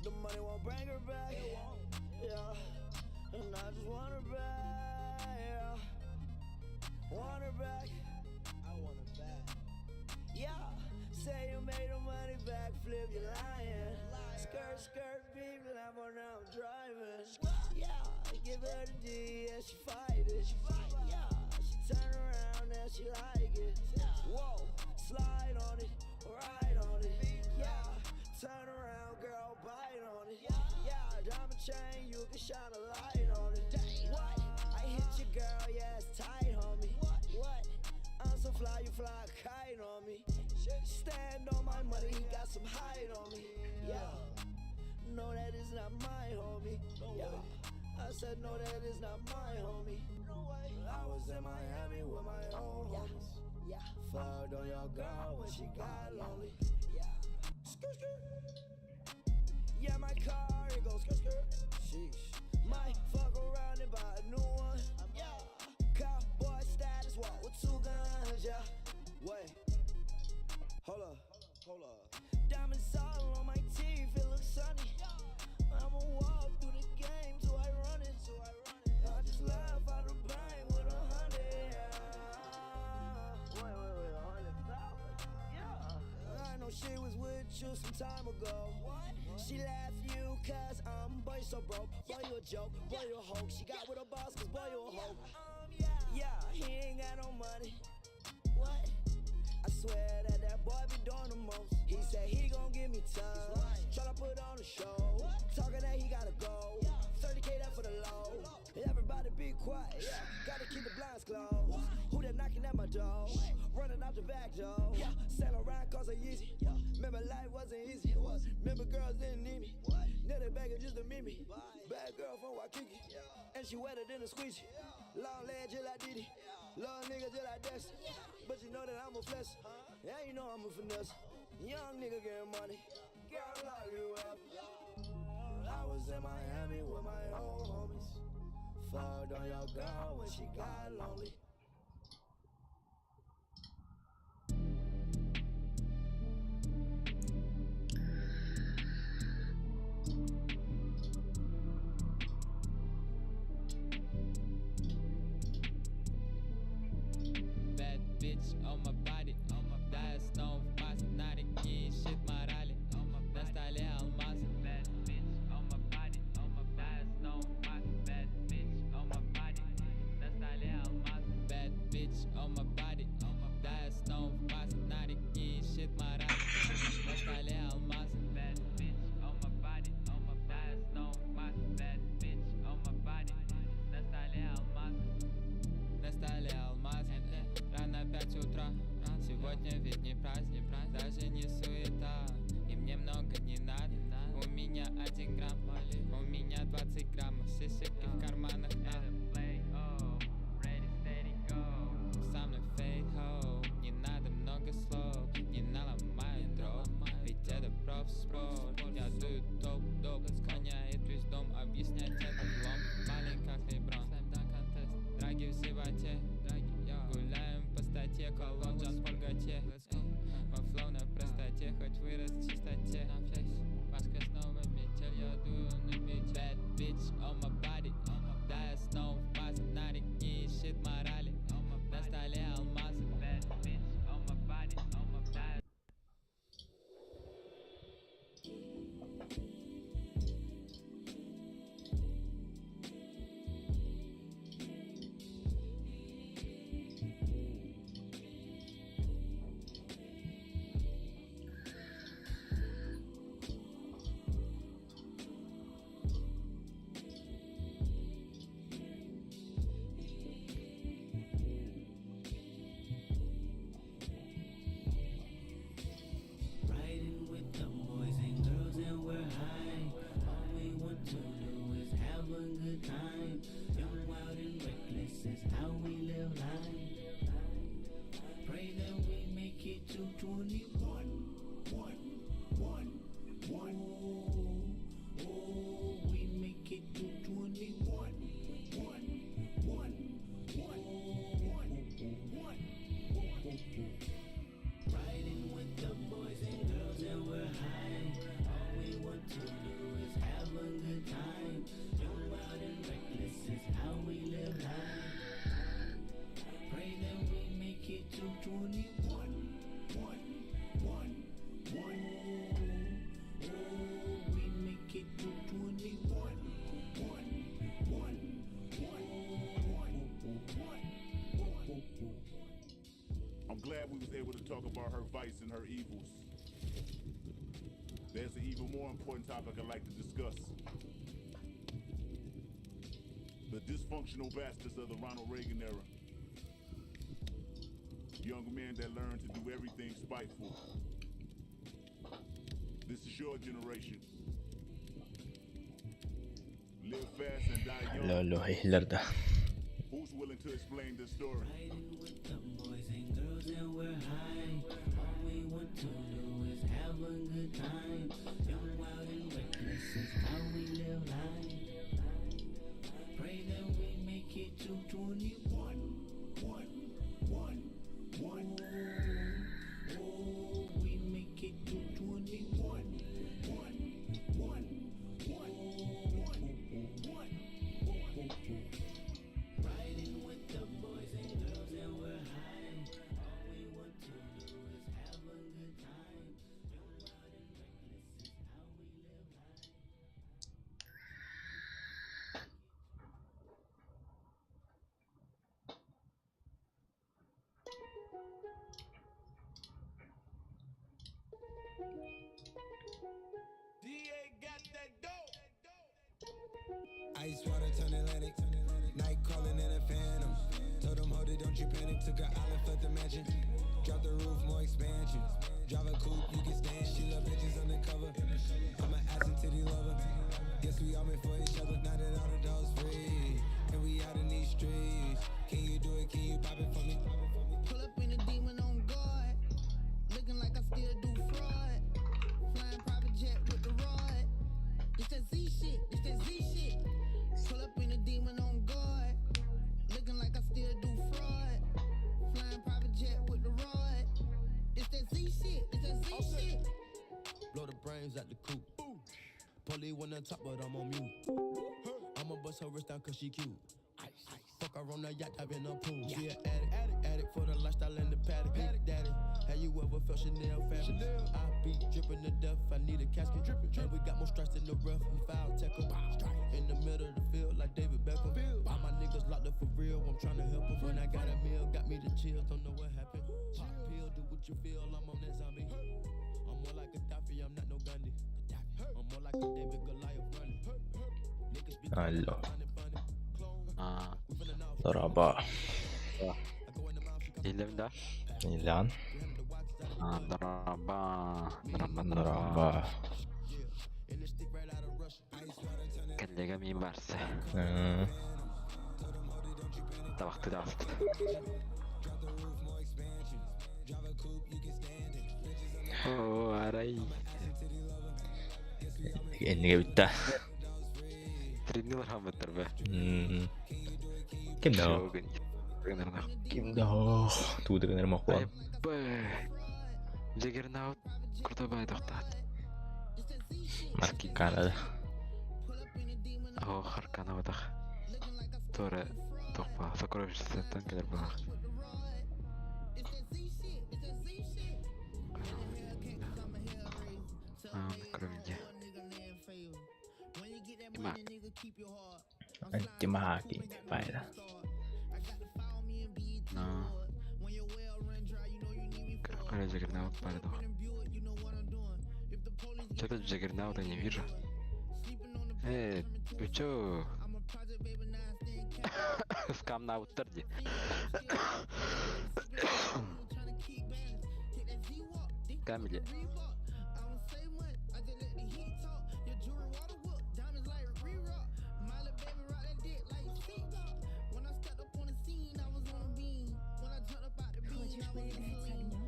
The money won't bring her back. Yeah, and I just want her back. Yeah. Want her back. I want her back. Yeah, say you made the money back, flip, you lying. Skirt, skirt, beep, Lambo, now I'm driving. Yeah, give her the D, yeah, she fight it. Yeah, she turn around and she like it. Whoa, slide on it, ride on it. Yeah, turn around, girl, bite on it. Yeah, diamond chain, you can shine a light on it. What? I hit your girl, yeah, it's tight, homie. What? I'm so fly, you fly a kite on me. Stand on my money, he got some height on me. Yeah. No, that is not my homie. Yeah. I said, no, that is not my homie. No way. I was in Miami with my own homies. Yeah. Fucked on your girl when she got lonely. Yeah. Skirt, skirt. Yeah, my car, it goes skirt, skirt. Sheesh. Might fuck around and buy a new one. Yeah. Cowboy status, walk with two guns, yeah. Wait, hold up. Hold up. Diamonds all on my teeth, it looks sunny. I'ma walk through the game till I run it. So I run it. I just left out the bank with 100. Yeah. Wait, wait, wait. 100,000. Yeah. I know she was with you some time ago. What? She left you cause I'm boy so broke. Boy, you a joke. Boy, you a hoe. She got with a boss cause boy, you a hoe. Yeah. Yeah, he ain't got no money. What? I swear that that boy be doing the most. He said he gon' give me time. lying. Tryna put on a show. Talking that he gotta go. 30K that for the low. Everybody be quiet. Yeah, gotta keep the blinds closed. Who that knocking at my door? Running out the back door. Yeah, sail around cause I easy. Yeah. Remember life wasn't easy. It wasn't. Remember girls didn't need me. What? Now they begging just to meet me. Bye. Bad girl from Waikiki. Yeah. And she wetter than a squeegee. Yeah. Long leg just like Didi. Yeah. Love nigga just like Dexter. Yeah. But you know that I'm a flex. Huh? Yeah, you know I'm a finesse. Young nigga getting money. Girl, lock you up. I was in Miami with my old homies. Fucked on your girl when she got lonely. Bad bitch on my body, on my да, я снова в маске, на реке ищет морали, на столе алмазы. Bad bitch on my body, on my да, я снова в маске. Bad bitch on my body, на столе алмазы. Bad bitch on my body, on my да, я снова в маске, на реке ищет морали, на столе алмазы. Bad bitch on my body, on my да, я снова в маске. Bad bitch on my body, на столе алмазы. На столе алмазы, рано 5 утра. Сегодня ведь не праздник, даже не суета. И мне много не надо, у меня 1 грамм, у меня 20 граммов, шишек и в карманах на. Со мной фейт хоу, не надо много слов, не наломаю дров, ведь это профспорт. Я дую топ, доп, гоняет весь дом, объяснять это влом. Маленький как Леброн, драги в животе, гуляем по статье, колон Жан Поль Готье. Мой flow на простоте, хоть вырос в чистоте. Москва снова метель, я дую на бите. Bad bitch on my body, да, я снова в маске, на реке ищет морали, на столе алмазы. Bad bitch on my body, on my да. to 21. One, one, one. Oh, we make it to 21. One, one, one, one, one, one. I'm glad we was able to talk about her vice and her evils. There's an even more important topic I'd like to discuss. The dysfunctional bastards of the Ronald Reagan era. Young men that learn to do everything spiteful. This is your generation. Live fast and die young. Алло, алло, иһиллэр да. Who's willing to explain this story? Riding with the boys and girls and we're high. All we want to do is have a good time. Young, wild, and reckless is how we live life. Pray that we make it to 21. One, one, one. Oh, we make it to 21. One, one, one, one, one, one. Riding with the boys and girls and we're high. All we want to do is have a good time. Young, wild, and reckless is how we live life. Ice water turn Atlantic. Night calling in a phantom. Told them, hold it, don't you panic. Took an island, left the mansion. Drop the roof, more expansion. Drive a coupe, you can stand. She love bitches undercover. I'm an ass and titty lover. Guess we all meant for each other. Now that all the dogs free. And we out in these streets. Can you do it? Can you pop it for me? Pull up in a demon on guard. Looking like I still do fraud. Flying private jet with the rod. It's that Z shit. It's that Z shit. Pull up in a demon on guard. Looking like I still do fraud. Flying private jet with the rod. It's that Z shit. It's that Z shit. Blow the brains out the coop. Polly one on top, but I'm on mute. I'ma bust her wrist down cause she cute. Fuck her on the yacht, I've been a pool. She an addict, addict, addict for the lifestyle and the paddock. Big daddy, have you ever felt Chanel fabric? I be dripping to death, I need a casket. And we got more strikes in the rough, we foul tech 'em. In the middle of the field, like David Beckham. All my niggas locked up for real, I'm tryna help 'em. When I got a meal, got me the chills, don't know what happened. Pop pill, do what you feel, I'm on that zombie. I'm more like Gaddafi, I'm not no Gandhi. I'm more like a David Goliath running. Niggas be Алло. funny, funny. Аа, Дорообо. Иһиллэбин да? Иһиллэҕин. Аа, дорообо. Дорообо, дорообо. Дорообо. Кэллиэгэ миин барса. Табахты таҕыста. Оо, арай. Иннигэ бүттэ. Тренер хаммыттар бэ. Ким да? Ким да? Тугу да гынар мохуан. Бэ. Джаггернаут крутой тохтаат. Маркикана. Оо, харкана батах. Туора тохпа сокровищницаттан кэлэр баҕар. Аа, кровинья. Има. Антимаги пайда. Но. Какой Джаггернаут парадох. Что-то Джаггернаута не вижу. Эй, вы чё? Скамнауттар дии. Камили. Хочешь поиграть с огнем?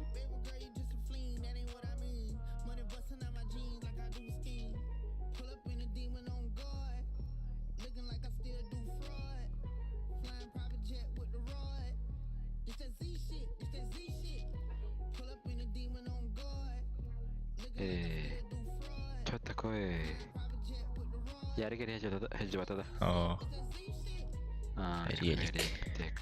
Э, чё такое? Яригер хеджбата да. Оо, Аа, Эрийэлик. так.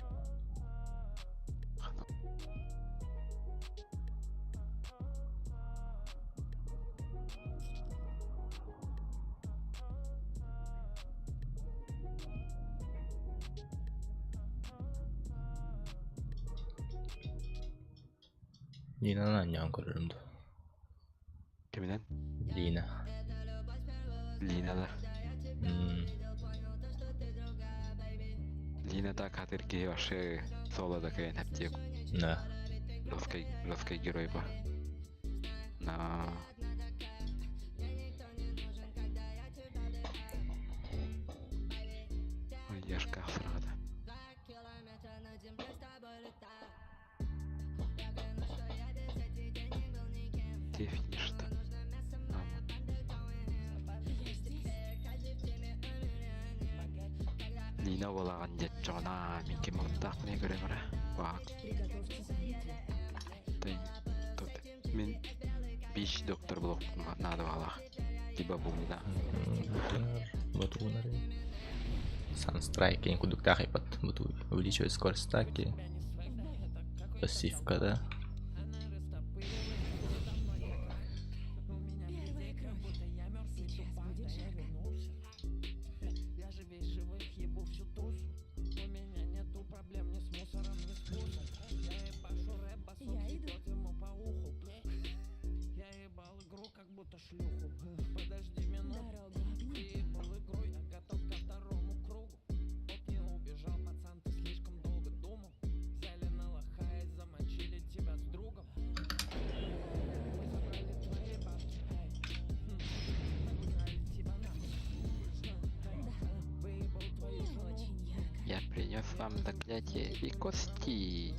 Линаны анньан көрөрүм дуу? Киминэн? Лина. Лина да. Лина так хатыр киһи вообще соло да кыайан хэптиэк. Да. Русский, русский герой ба. На. Ой, Яшка сырғада. Где финиш-то? Нина буолаҕын диэччэҕинэ мин ким муҥтаахпыный көрөм эрэ. Баак. Мин бич доктор буолуохпун наада баҕалаах. Типа бумна. Ботугунар. Санстрайк кудуктаах ипат буту увеличивает скорость атаки. Пассивка, да. Я принес вам заклятие и кости.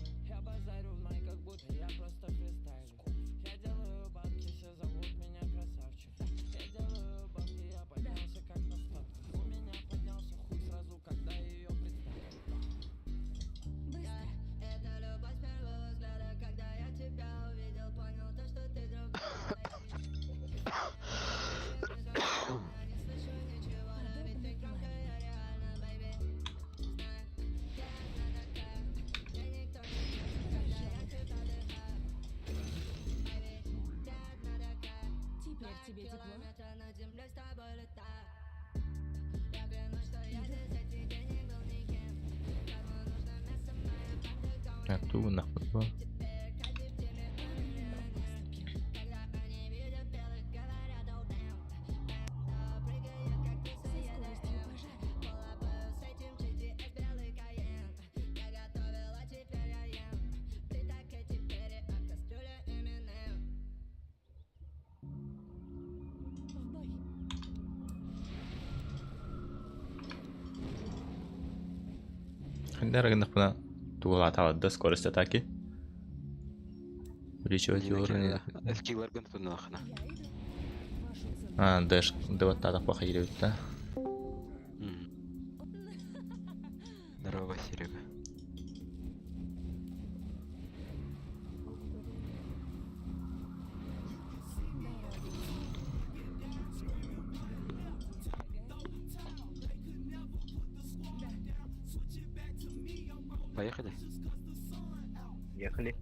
Тугуннахпыт бу. Хайдах гыннахпына тугулаатаҕыт да скорость атаки? Увеличивать уровень. Скилларгын тутунахына. А, дэш, дыбаттаатах баха да. Здорово, Серега. Поехали? Ехали.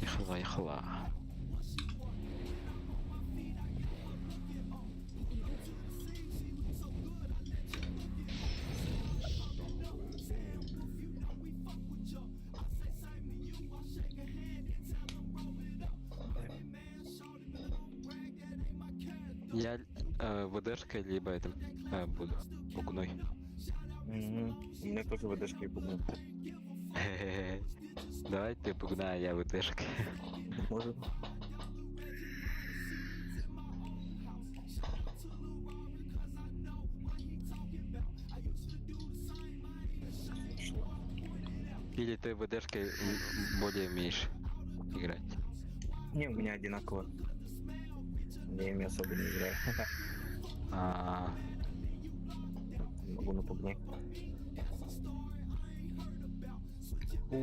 Ехала, ехала. Я ВДшкой либо этим буду пугной. Угу. У меня тоже ВДшка и пугну. Давай ты пугна, а я ВДшка. Может. Или ты ВДшкой более умеешь играть? Не, у меня одинаково. Я ими особо не играю. А, Могу на пугне. У.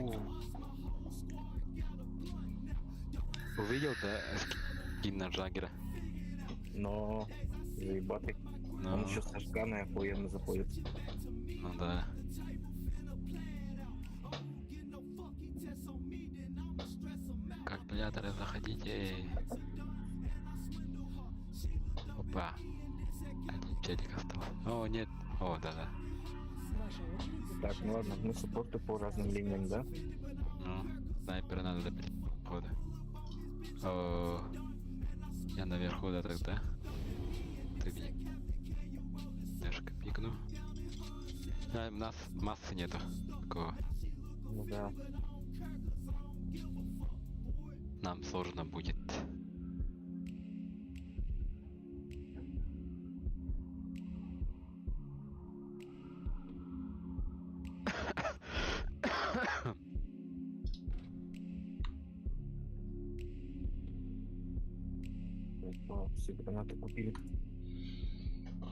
Увидел, да, скин на Джаггера? Но заебатый. Но... Он еще с Ашгана охуенно заходит. Ну да. Калькуляторы заходите. Опа. Один челик остался. О, нет. О, да-да. Так, ну ладно, мы суппорты по разным линиям, да? Ну. Снайпера надо добить, походу. О, я наверху, да, тогда. Ты меня немножко пикну. А, у нас массы нету. Такого. Ну да. Нам сложно будет. О, все гранаты купили.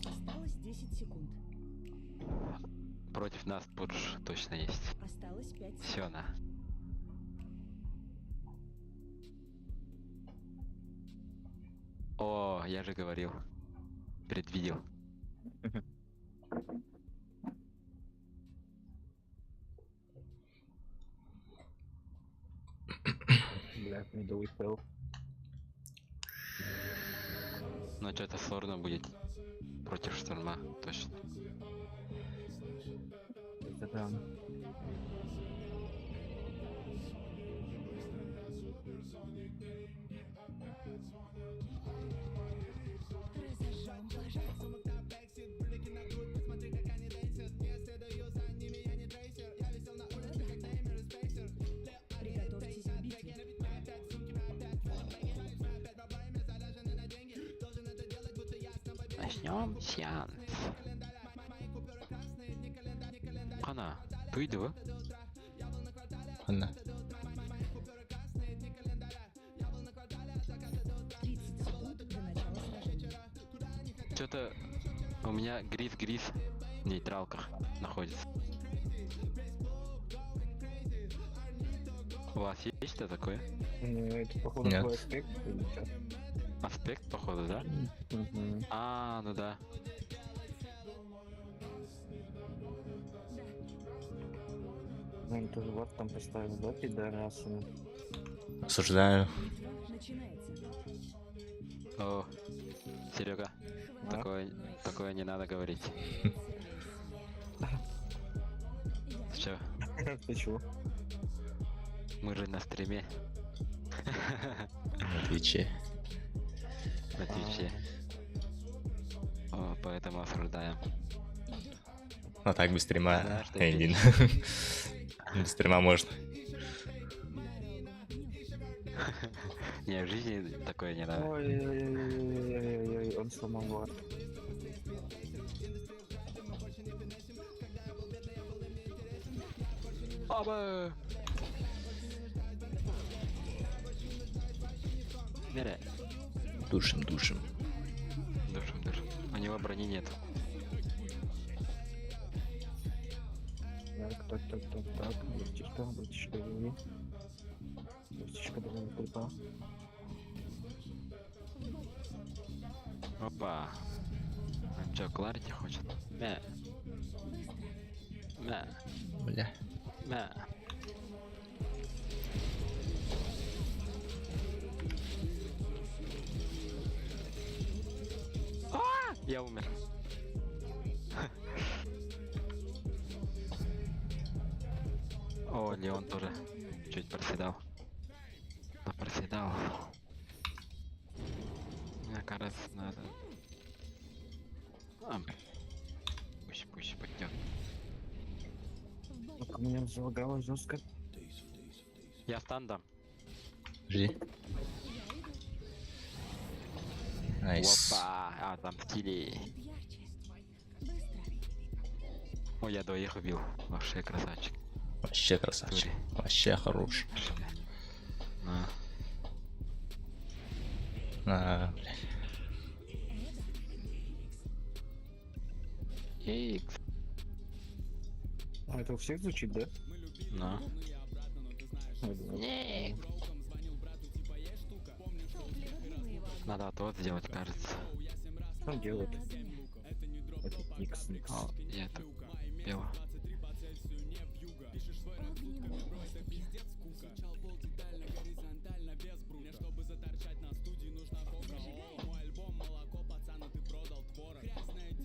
Осталось 10 секунд. Против нас пудж точно есть. Осталось 5 секунд. Все, на. О, я же говорил. Предвидел. Бля, медовый фэл. Но что-то сложно будет против шторма, точно. Это да. Разожжем пожар. Приготовьтесь к битве. Начнем сеанс. Қана, туйды ба? Ханна. 30 секунд до начала сражения. Что-то у меня грис-грис в нейтралках находится. У вас есть что такое? Ну, это походу Нет. твой аспект или чё? Аспект, походу, да? Мгм. А, ну да. Ну, они тоже вард там поставили, да, пидорасы? Осуждаю. Битва начинается. О, Серега, А? такое не надо говорить. Че, Ты чего? мы же на стриме, На Твиче. на Твиче. О, поэтому осуждаем. Ну так, без стрима. Да, что Эй, петь. Без стрима можно. Не, в жизни такое не надо. Ой-ой-ой-ой-ой-ой, он сломал вард. Оба! Мере. Душим, душим. Душим, душим. У него брони нет. Так, так, так, так, так. Братишка, братишка, живи. Братишка, давай крипа. Опа. Он чё, Кларити хочет? Мя. Мя. Бля. Мя. А! Я умер. О, Леон тоже чуть проседал. Но проседал. Мне кажется, надо. А, пусть, пусть пойдет. Ну-ка, меня залагало жестко. Я стан дам. Жди. Nice. Опа! А, там стили. Ярче. Быстро. Ой, я двоих убил. Вообще красавчик. Вообще красавчик. Вообще хорош. На. А, блядь. Икс. А это у всех звучит, да? На. Я думаю, Топливо для моего огня. Надо отвод сделать, кажется. Что он делает? Этот Никс, Никс. О, я это пел. Огненной поступью.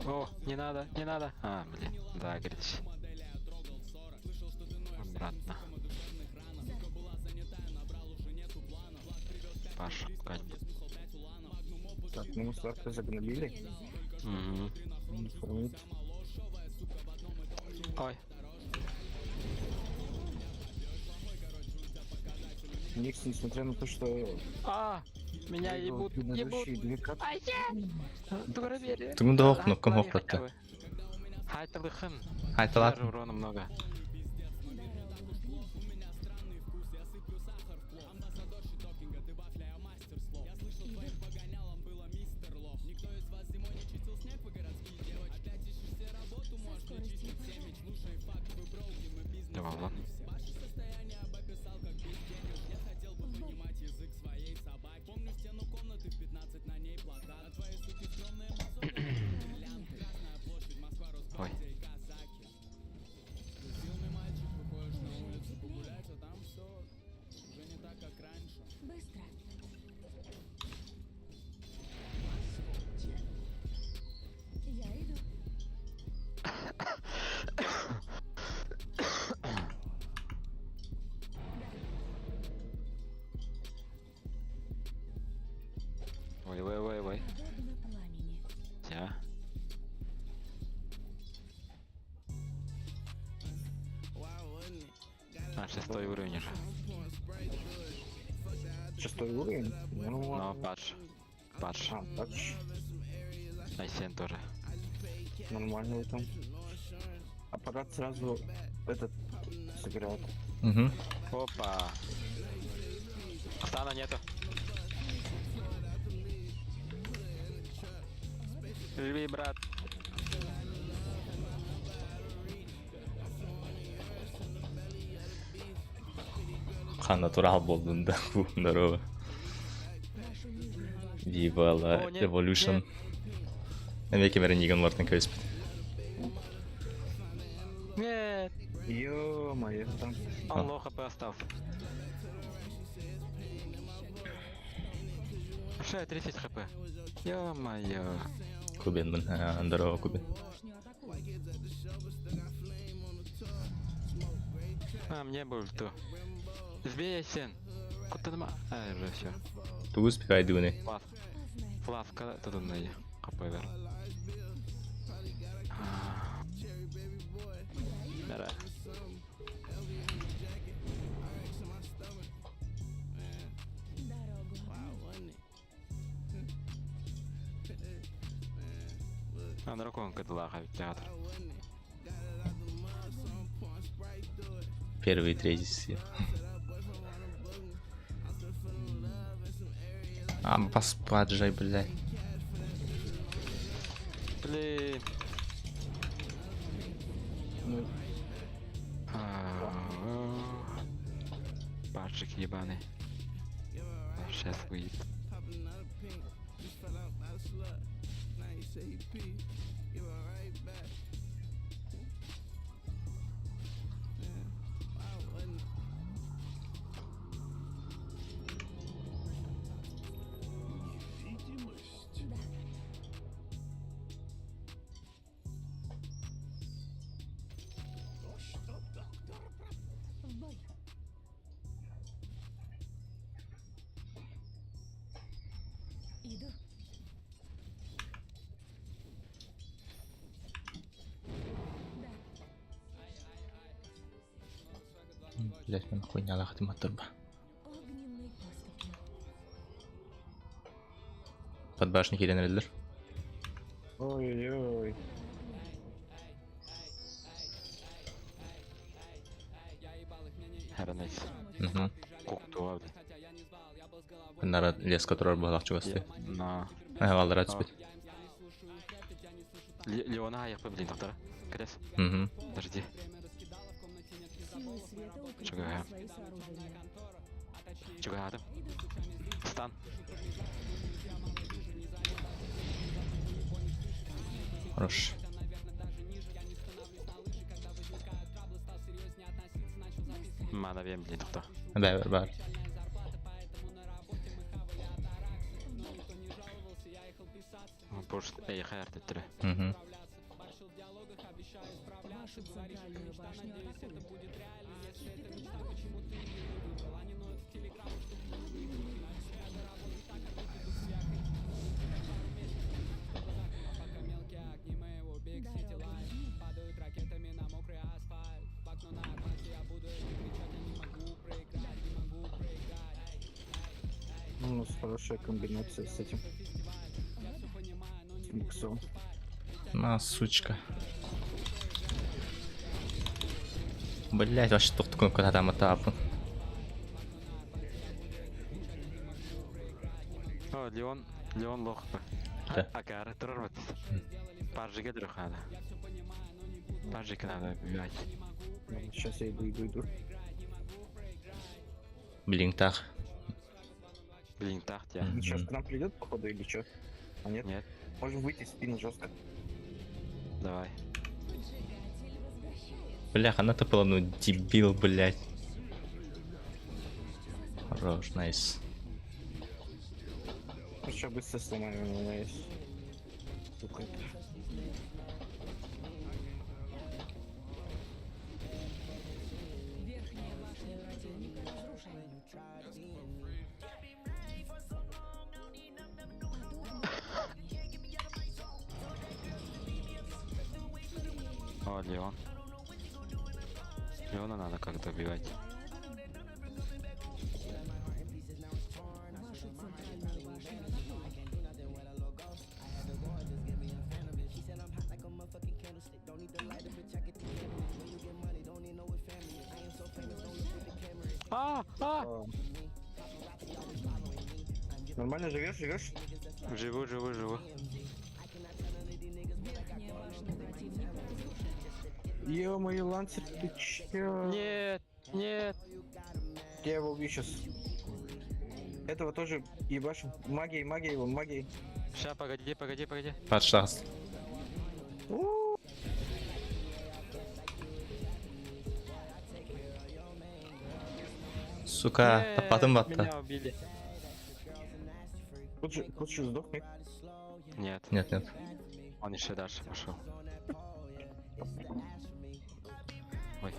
О, не надо, не надо. А, блин, да, горячий. Обратно. Паш, Кать. Так, ну сладко загнобили. Угу. Не фармит. Ой. Никс, несмотря на то, что А, меня выиграл ебут, ебут. предыдущие две катки, Ай, я! Тугун да ох, кнопкам хохлатта. Хайталыхын. Хайталат. Урона много. Давай, ладно. Ой. Быстро. Я иду. Ой, ой, ой, ой. Подобно пламени. Я. А, шестой уровень уже. шестой уровень. Ну, Но ладно. патч. Патч. А, патч. Айсен тоже. Нормально в этом. Аппарат сразу этот сыграет. Угу. Опа. Стана нету. Живи, брат. Хан натурал болдун да. Фу, здорово. Вашу нижнюю башню. Viva la О, нет, Evolution. нет. Эмеке мере ниган лортан көспүт. Нет. Ё-моё, там. Он лоха хп остался. Вообще 30 хп. Ё-моё. Кубин, мын. Здорово, Кубин. Башню атакуют. А, мне бы ульту. Сбей Айсен. Куда нема? А, уже все. Тугу успевай дуны. Флав. Флавка тут он найди. ХП вер. Мера. Дорогу одну. А, дракон кадалаха театр. Первый и третий съел. А, поспать же, блядь. Блин. Ну, Патрик ебаный. Сейчас выйдет. Невидимость? То, что доктор В бой. Иду. Да. Блядь, мен хуйня лахтым аттырба. Огненной поступью. Под башней кирен элдер. Ой-ой-ой. Хранить. Угу. Куктуа, блин. Нара лес, который был чугасты. На. А, валдара түспүт. Леона аяқпы, блин, доктор. Крес. Угу. Подожди. Силы света Чего? укрепили свои сооружения. Чего надо? Стан. Хорош. Мана вем, блин, доктор. Бә, бар, бар. Бош, эй, хайр, тетре. Угу. Вашу центральную башню атакуют. Скипетр богов. У нас хорошая комбинация с этим. С миксом. На, сучка. Блять, вообще тохту кнопка там этапы. О, Леон, Леон лох. Да. Агар, турар Паржига друг надо. Паржика надо убивать. Сейчас я иду, иду, иду. Блин, так. Блин, так тебя. Сейчас к нам придет, походу, или что? А нет? Нет. Можем выйти в спину жестко. Давай. Бляха, она топала, ну дебил, блять. Хорош, nice. Сейчас быстро сломаем, у меня есть. Сука, это. Верхняя башня противника разрушена. О, Леон. Леона надо как-то убивать. Вашу центральную башню атакуют. А, а! Нормально живешь, живешь? Живу, живу, живу. Верхняя башня противника разрушена. Ё-моё, Лансер, ты чё? Нет, нет. Я его убью сейчас. Этого тоже ебашим. Магией, магией его, магией. Ща, погоди, погоди, погоди. Подшас. Сука, Нет, тапатым батты. Меня убили. Лучше, лучше сдохни. Нет. Нет, нет. Он еще дальше пошел. Ой.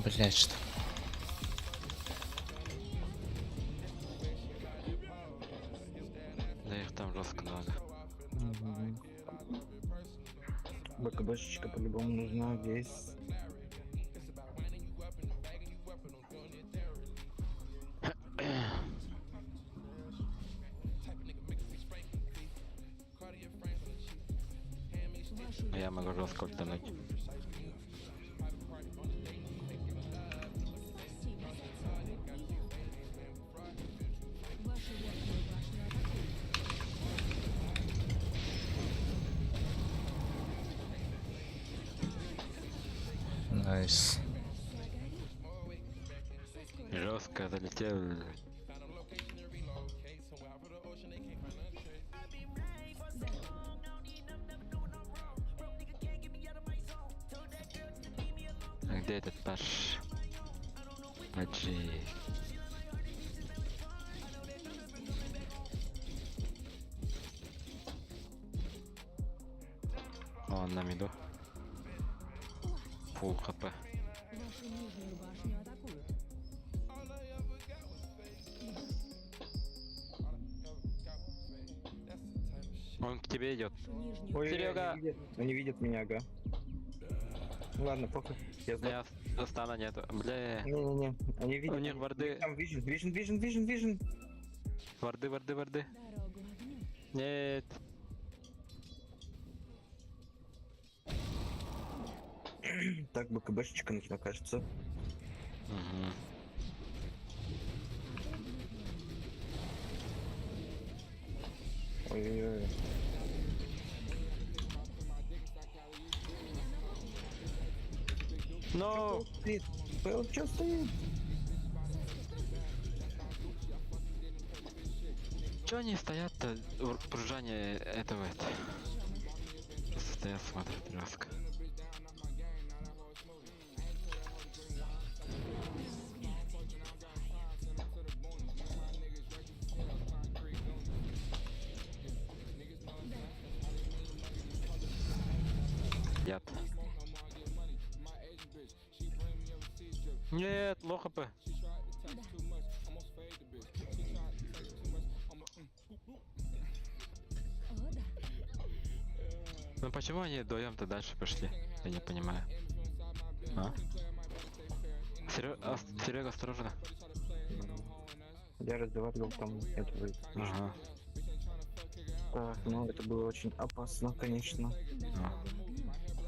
Блять, что? Да их там жестко много. БКБшечка по-любому нужна здесь. Я могу жестко ультануть. Спасибо за теплый прием. Вашу верхнюю башню атакуют. Nice. Жестко залетел. А где этот Паш? Паджи. Он на миду. Фул хп. Вашу нижнюю башню атакуют. Он к тебе идет. Ой, Серега! Они видят, они видят меня, ага. Ладно, похуй. Я знаю. У меня стана нету. Бля. Не-не-не, они видят. У них варды. Там vision, vision, vision, vision, vision. Варды, варды, варды. Нет. Так, БКБшечка нужна, кажется. Угу. Ой-ой-ой. Но! Стоит? Пэл, чё стоит? Чё они стоят-то? Пружане этого это. Стоят, смотрят жестко. Яд. Нет, low хп. О, да. Ну почему они вдвоем-то дальше пошли? Я не понимаю. А? Серега, осторожно. Я разговаривал, там нет вроде. Ага. Так, ну это было очень опасно, конечно. Ну.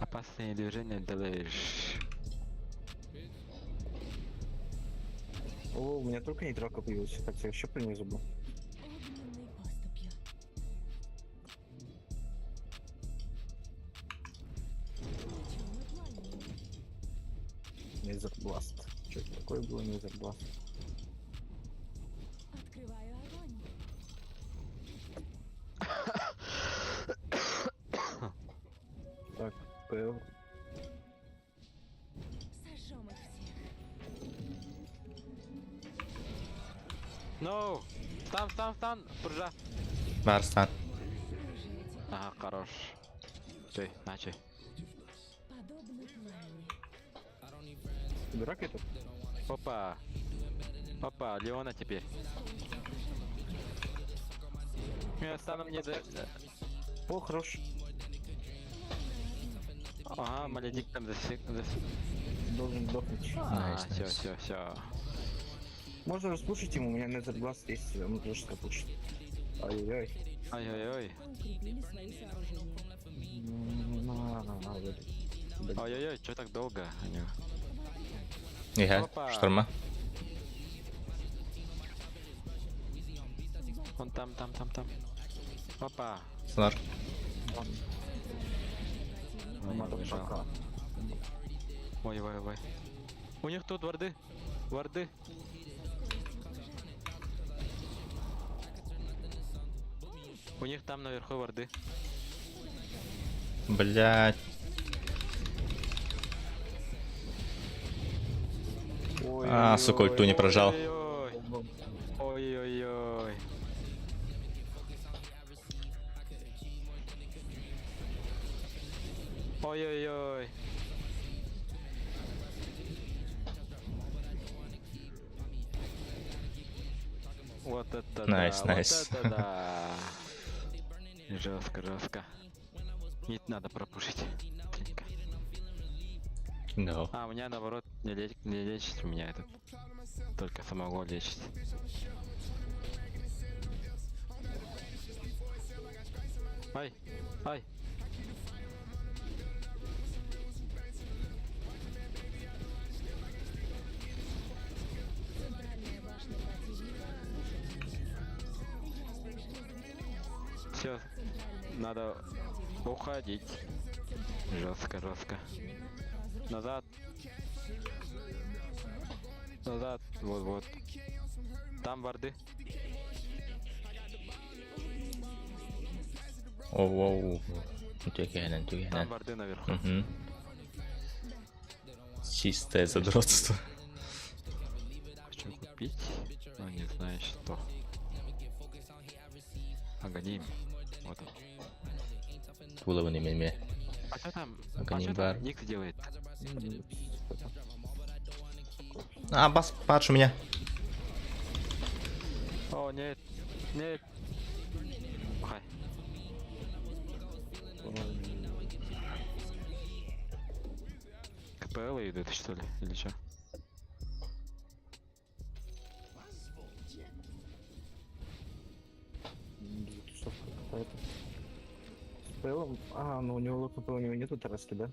Опасные движения делаешь. О, у меня только нейтралка появилась, хотя я еще про нее забыл. Огненной поступью. Мечом и пламенем. Nether Blast. Что это такое было Nether Blast? Открываю огонь. Так, ПЛ. Сожжем их всех. No! Стан, стан, стан! Пуржа! Баар стан. Служите Ага, хорош. Чей, начай. подобно пламени. Дурак этот? Опа! Опа, Леона теперь. Меня станом не да... О, хорош. Ага, Маледик там засек... засек... Должен сдохнуть. А, Nice, все, nice. все, все. Можно распушить ему, у меня Nether Blast есть, он тоже скопушит. Ай-яй-яй. Ай-ой-ой. Укрепили свои сооружения. На, блин. Ой-ой-ой, что так долго? Они... Иһэ, Опа. шторма. Он там, там, там, там. Опа. Снар. Он убежал. Motherfucker. Ой, ой, ой. У них тут варды. Варды. У них там наверху варды. Блять. Ой, А, сука, ульту не прожал. Ой-ой-ой. Ой-ой-ой. Ой-ой-ой. Вот это Nice, да, nice. вот это да. Жестко, жестко. Мид надо пропушить. Быстренько. No. А, у меня наоборот не лечит у меня этот. Только самого лечит. Ай, ай. Центральная башня противника разрушена. Я уже разогрелась. Все, Центральная надо противника уходить. Жестко, жестко. разрушена. Назад. Назад. Вот, вот. Там варды. Оу, оу. Түгэнэн, Там түгэнэн. варды наверху. Угу. Чистое задротство. Хочу купить, но не знаю что. Аганим. Вот он. Туловый меме. А что там? А Аганим что там бар. Никс делает? А, бас, падш у меня. О, нет. Нет. Хай. КПЛ идут, что ли? Или что? Тусовка какая-то. С ПЛом? А, ну у него ЛКП, у него нету тараски, да?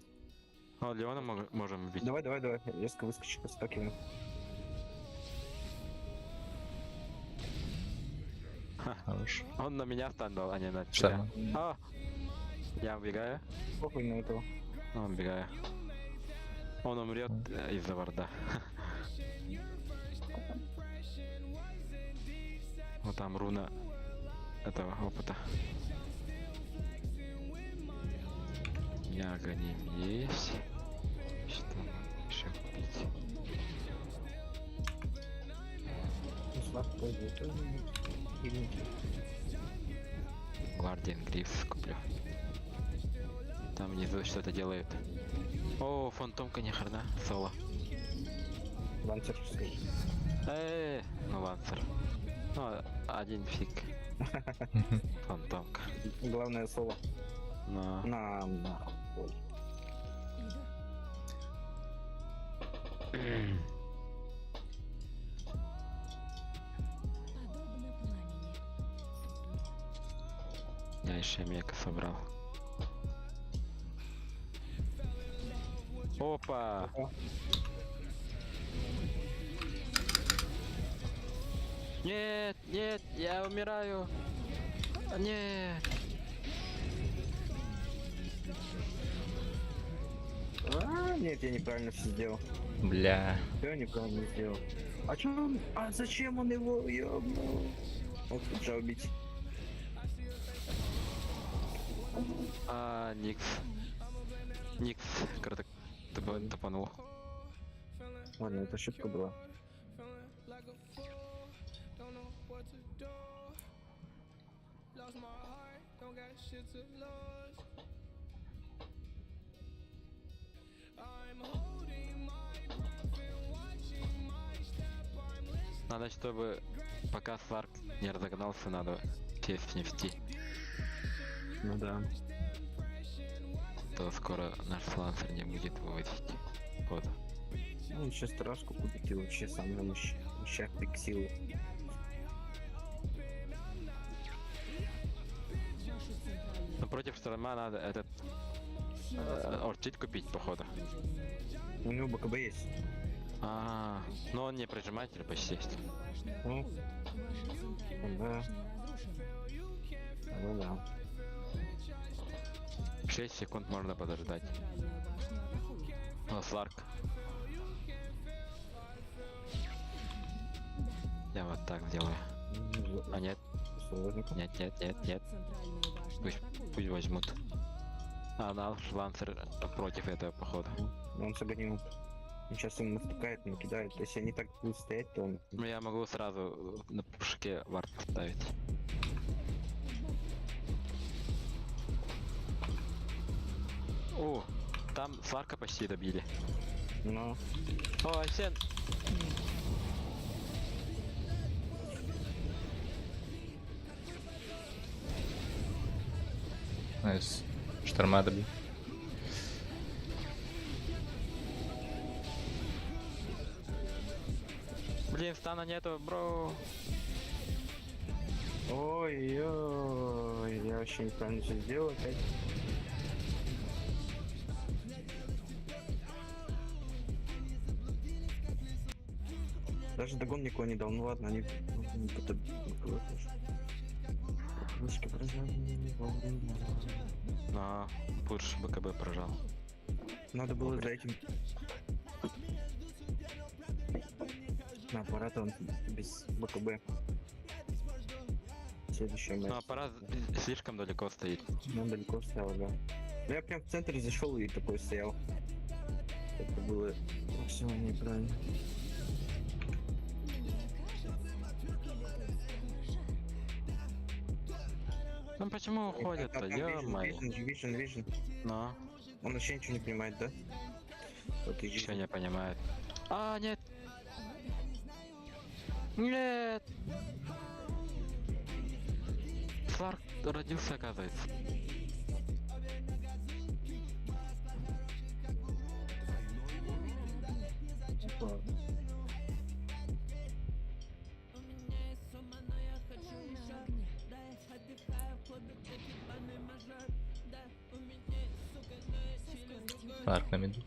О, Леона можем убить. Давай, давай, давай. Резко выскочи, подскакиваем. Хорош. Он на меня стан дал, а не на тебя. Шторма. А! Я убегаю. Похуй на этого. Он убегаю. Он умрет из-за варда. Вот там руна этого опыта. Аганим есть. Что еще купить? Ну, слаб пойдет. Или Guardian Greaves куплю. Там внизу что-то делают. О, фантомка ни хрена. Соло. Лансер. Ну лансер. Ну, один фиг. Фантомка. Главное соло. На. На, нахуй. Я еще мека собрал. Опа! Нет, нет, я умираю. Нет. А, нет, я неправильно все сделал. Бля. Я неправильно сделал. А чё он? А зачем он его ёбнул? Мог тут же убить. А, Никс. Никс, круто топанул. Ладно, это ошибка была. Надо, чтобы пока Сларк не разогнался, надо сесть снести. Ну да. То скоро наш слансер не будет вывозить. Вот. Ну, сейчас Тараску купит и вообще самая мощь. Моща пик силы. Но против шторма надо этот Орчит купить, походу. У него БКБ есть. А, но он не прижиматель почти. Ну, да. Ну да. 6 секунд можно подождать. О, Сларк. Я вот так сделаю. А нет. Нет, нет, нет, нет. Пусть возьмут. А, наш лансер против этого, походу. Он с огнем. Он сейчас ему наступает, накидает. Если они так будут стоять, то он... Ну, я могу сразу на пушке вард поставить. О, там Сларка почти добили. Ну. О, Асен! Nice. Шторма добил. Блин, стана нету, бро. Ой-ой, я вообще неправильно все сделал опять. Даже догон никого не дал. Ну ладно, они потом. Но пуш БКБ прожал. Надо было за этим. На аппарат он без БКБ. Следующий Но матч. аппарат слишком далеко стоит. Он далеко стоял, да. Ну, я прям в центре зашел и такой стоял. Это было все неправильно. Ну почему уходят-то, ё-моё. Vision, Vision, Но. Он вообще ничего не понимает, да? Вот и Ничего не понимает. А, нет! Нет! Сларк родился, оказывается. Типа... Сларк на миду.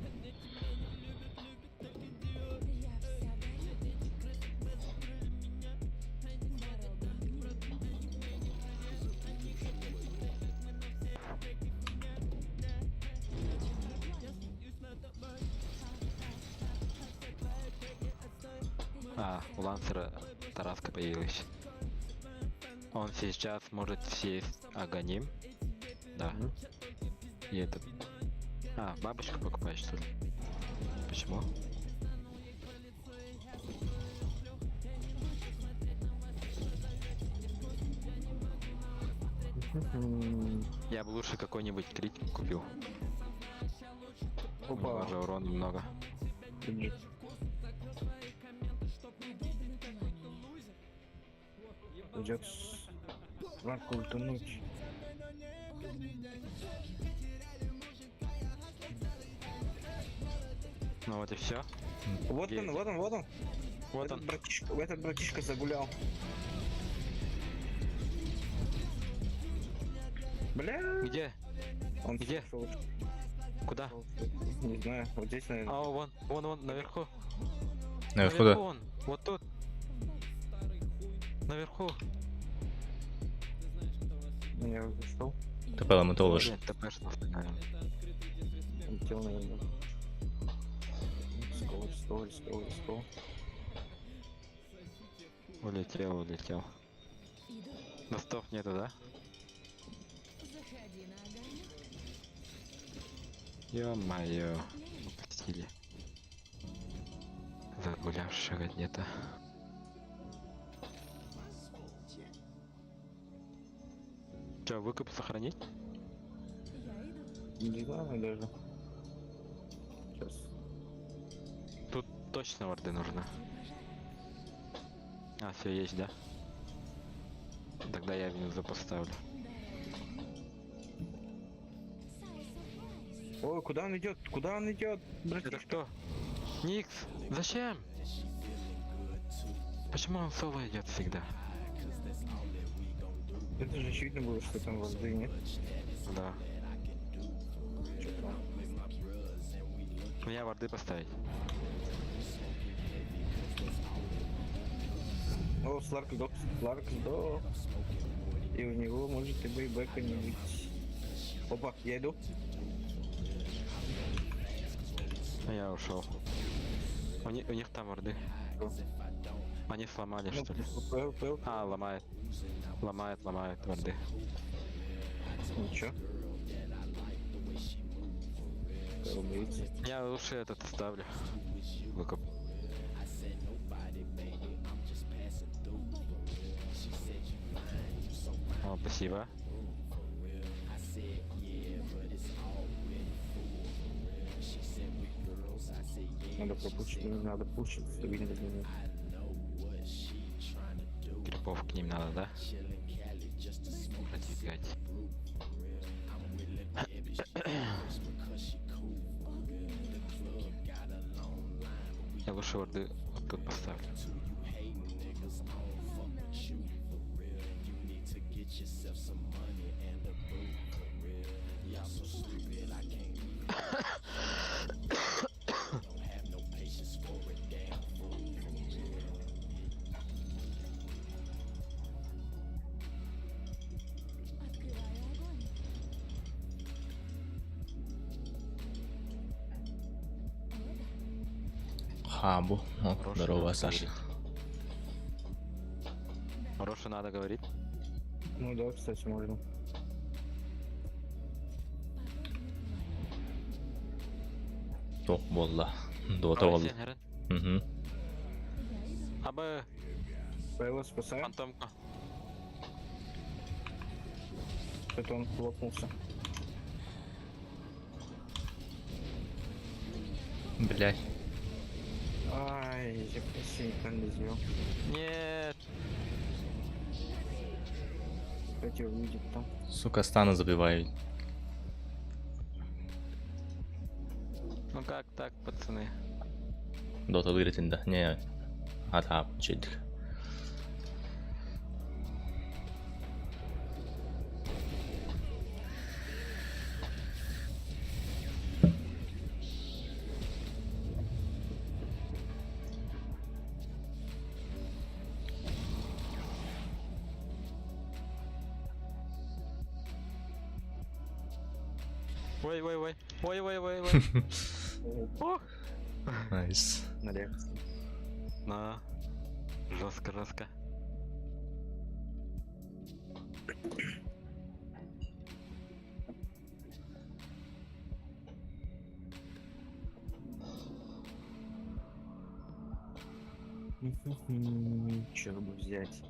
А, у Лансера Тараска появилась. Он сейчас может съесть Аганим. Да. И этот... А, бабочку покупаешь, что ли? Почему? Я бы лучше какой-нибудь крит купил. У него Опа. же урона много. Идет Сларк ультануть. Ну вот и все. Вот Где он, эти? вот он, вот он. Вот Этот он. братишка загулял. Бля. Где? Он Где? сошел. Куда? Не знаю, вот здесь, наверное. А, вон, вон, вон, наверху. Наверху, да. он. Вот тут. Наверху. Я зашел. ТП ламатолож. Блин, ТПшнулся, наверное. Улетел, наверное. Let's go, let's go, let's go, let's go. Улетел, улетел. Иду. Достов нету, да? Заходи на огонек. Ё-моё. Упустили. Загулявшего где-то. Че, выкуп сохранить? Я иду. Не знаю даже. Сейчас. Тут точно варды нужны. А, все есть, да? Тогда я внизу поставлю. Ой, куда он идет? Куда он идет, Это братишка? кто? Никс! Зачем? Почему он соло идет всегда? Это же очевидно было, что там воды нет. Да. Чё там? Меня варды поставить. О, Сларк сдох, Сларк сдох. И у него может и buyback а не быть. Опа, я иду. А Я ушел. У них там варды. Они сломали, Ну, что ли? ПЛ, ПЛ. А, ломает. Ломает, ломает варды. Ничего. ПЛ боится. Я лучше этот ставлю. Выкуп. О, спасибо. Надо пропушить, не надо пушить, чтобы не было. Крипов к ним надо, да? Продвигать. Я лучше варды вот тут поставлю. Открываю огонь. О, да. Хабу. О, Рошу здорово, надо Саша. говорить. Рошу надо говорить. Ну да, кстати, можно. Тох болла. Дота Давай, болла. сен, Эрен. Угу. Абы, ПЛ спасаем, фантомка. это он лопнулся. Блять. Ай, я почти неправильно сделал. Нет. Хотел увидеть там. Сука, стана забиваю. Ну как так, пацаны? Дота выиграть, да. Не. А, да, чуть. Ой, ой, ой. Ой, ой, ой, ой. Ох. Nice. На реакции. На. Жестко, жестко. Чё бы взять?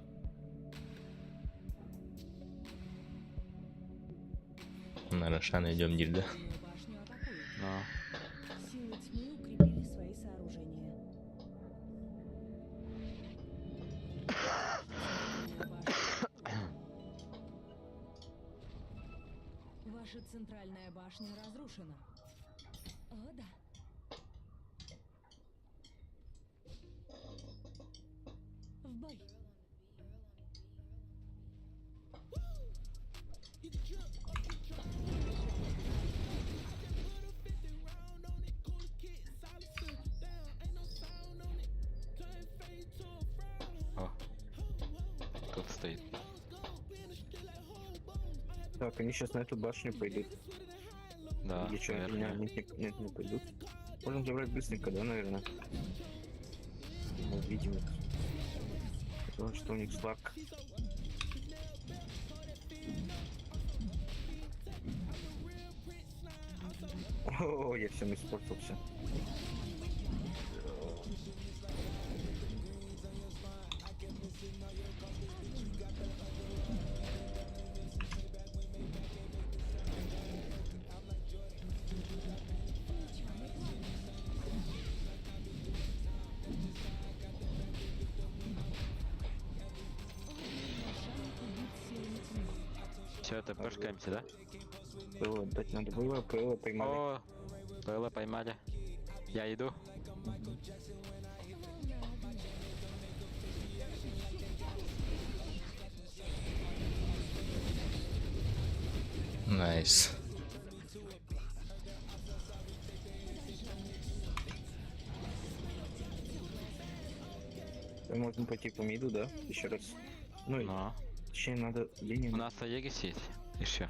На Рошана идем, дильда. Центральную башню атакуют. На. Силы тьмы укрепили свои сооружения. Центральную башню атакуют. Ваша центральная башня разрушена. О, да. Так, они сейчас на эту башню пойдут. Да, Или что, наверное. нет, нет, нет, не пойдут. Можем забрать быстренько, да, наверное? Мы видим их. Потому что у них сларк. О, я всем испортился. Все, это пешкаемся, да? Пыло дать надо было, пыло поймали. О, пыло поймали. Я иду. Nice. Можно пойти по миду, да? Еще раз. Ну, Но. точнее, надо линию. У нас Аегис есть еще.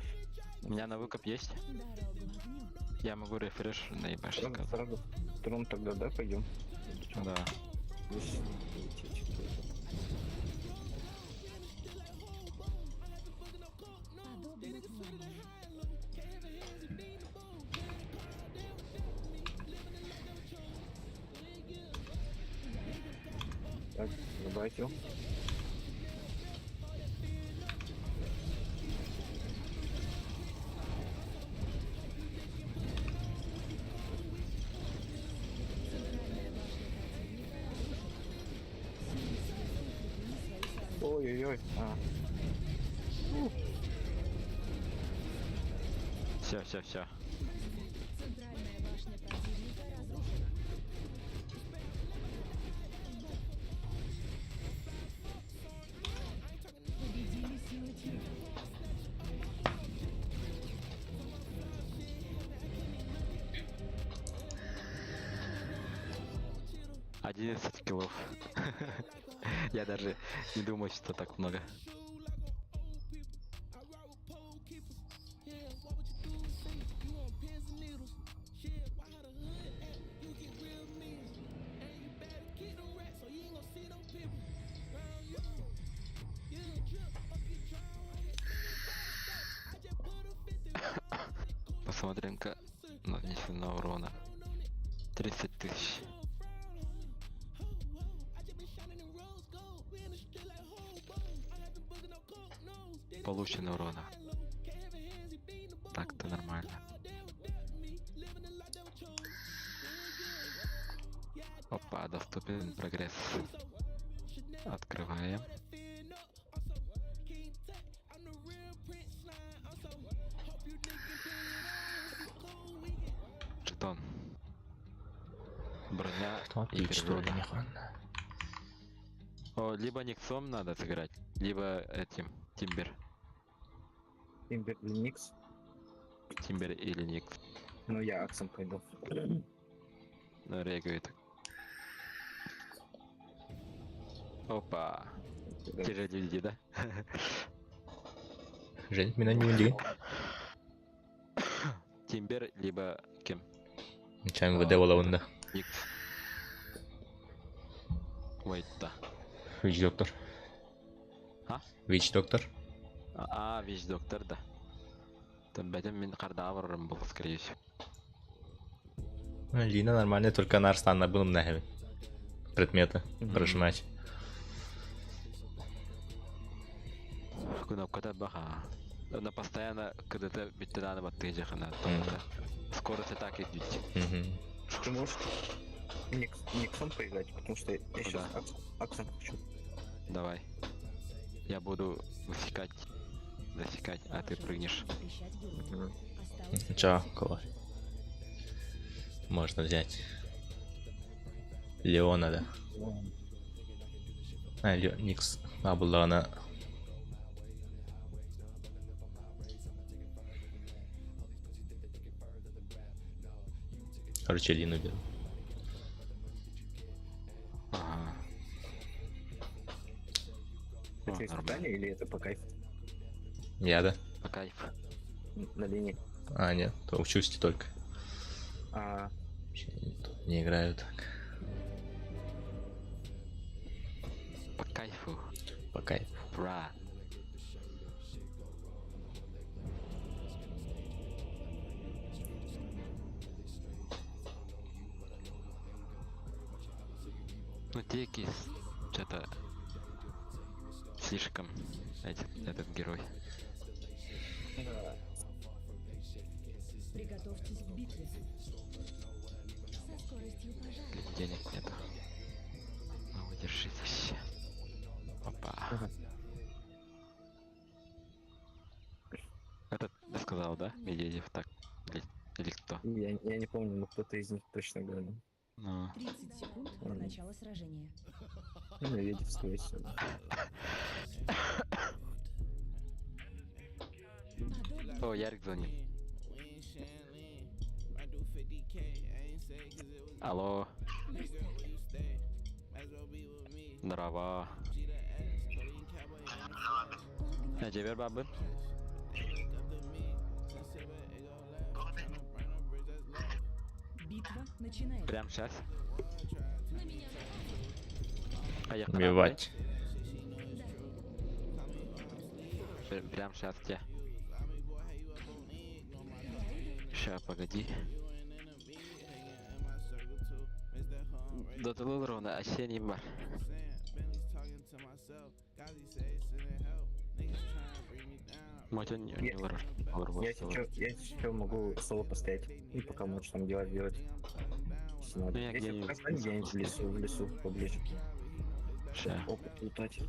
У меня на выкуп есть. Я могу рефреш наебашить. Сразу, сразу. Трон тогда, да, пойдем? Да. Здесь. Так, забайтил. Ой-ой-ой. А. Все, все, все. Центральная башня противника разрушена. Победили силы тьмы. 11 киллов. Я даже не думал, что так много. Посмотрим-ка нанесенного урона. 30 тысяч. Получено урона. Так-то нормально. Опа, доступен прогресс. Открываем. Жетон. Броня и Отлично, перевода. не О, либо Никсом надо сыграть, либо этим, Тимбер. Тимбер или Никс? Тимбер или Никс. Ну, я Аксом пойду. Ну, регает. Опа. Да. Те же люди, да? Жень, меня не уйди. Тимбер, либо кем? Чем ВД буолабын да. Никс. Wait, да. Witch Doctor. А? Witch Doctor. А, Witch Doctor, да. Там бәтем мин кардаврым был, скорее всего. Лина нормально, только на Арстана был на предметы прожимать. Кнопка баха. Она постоянно КДТ биттераны батты жахана. Скорость атаки идет. Ты можешь Никсом поиграть, потому что я сейчас Да. Аксом хочу. Давай. Я буду высекать, засекать, а ты прыгнешь. Чё, кого? Можно взять. Леона, да. А, Лео, Никс. А, была она. Короче, Лину беру. Ага. Это испытание или это по кайфу? Я, да? По кайфу. На линии. А, нет, то учусь только. А, Вообще не, тут не играю так. По кайфу. По кайфу. Бра. Ну, Дикий что-то слишком этот герой. Приготовьтесь к битве. Со скоростью пожара. Денег нету. Ну, держитесь. Опа. Этот сказал, да? Медведев так? Или кто? Я не помню, но кто-то из них точно говорил. Ну. 30 секунд до начала сражения. Ну, Медведев, скорее всего. О, Ярик звонит. Алло. Здорово. Я тебе бабы. Битва начинается. Прям сейчас. Убивать. Прям сейчас тебе. Ща, погоди. Дотулул ровно, осенний бар. Мотя не Я сейчас могу соло постоять. И пока можешь там дела делать. Если надо. Ну, я Если где-нибудь пока стань где-нибудь в лесу поближе. Ща. Опыт лутать.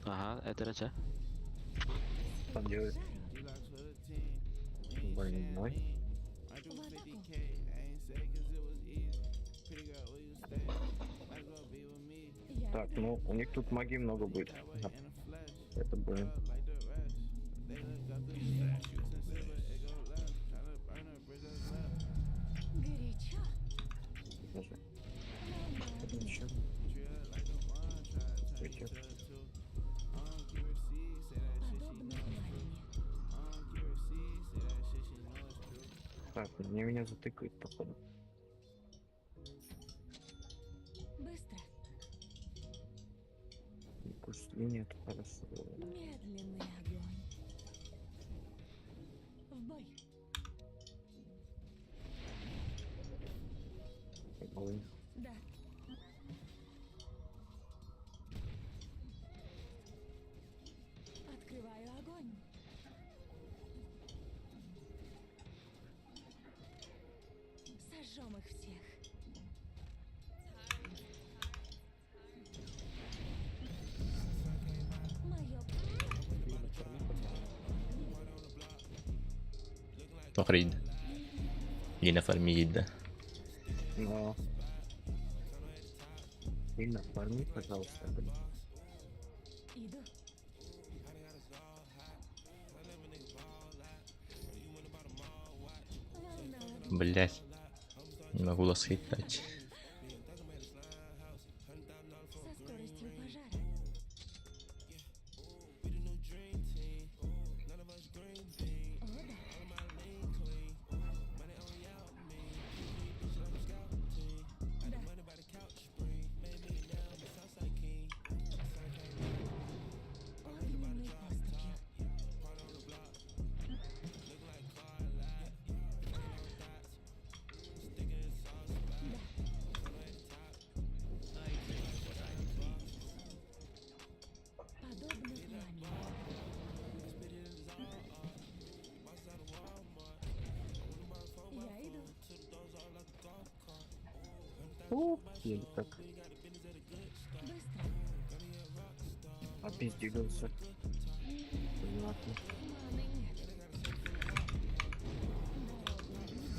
Ага, это реча. Там делает. Больной. Так, ну у них тут магии много будет. Да. Это будет. Горячо. Даже. Ничего. Пойдёт. Подобно пламени. Так, мне меня затыкают, походу. Быстро. Курс линии, это хорошо. Медленный огонь. В бой. Огонь. Да. Открываю огонь. Сожжем их всех. Мое Тохрид. Лина фармид. Но. Лина, фарми, пожалуйста, блин. иду. Волна огня. Блять. Не могу ласхитать. Со скоростью пожара. О, да. Да. Огненной поступью. Да. Подобно пламени. Я иду. О, еле как. Быстро. Опиздигался. Понятно. Маны нет. Дорогу огню.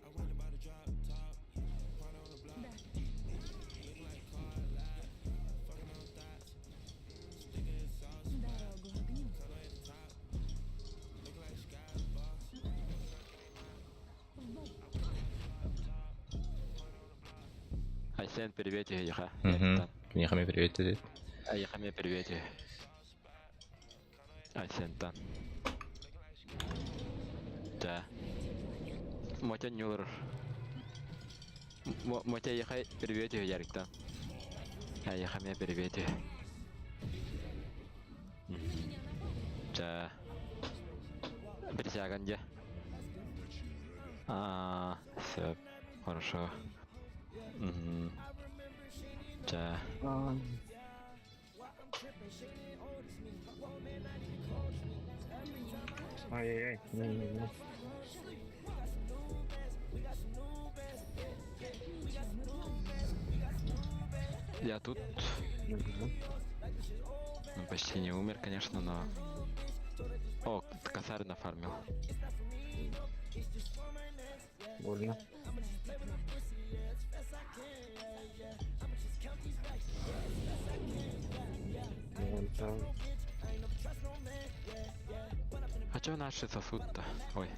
В бой. Да. Дорогу огню. Айсен, привет, Еха. Угу. Киниэхэ привет дед. Айха мне привет. Айсентан. Да. Мотя Нюлер. Мотя Ехай, привет, Яриктан. Айха мне привет. Да. Присяган где? А, все, хорошо. Угу. Да. Ай-яй-яй. Не-не-не. Я тут ну, почти не умер, конечно, но... О, косарь нафармил. Больно. Вон там. А чё наши сосут-то? Ой.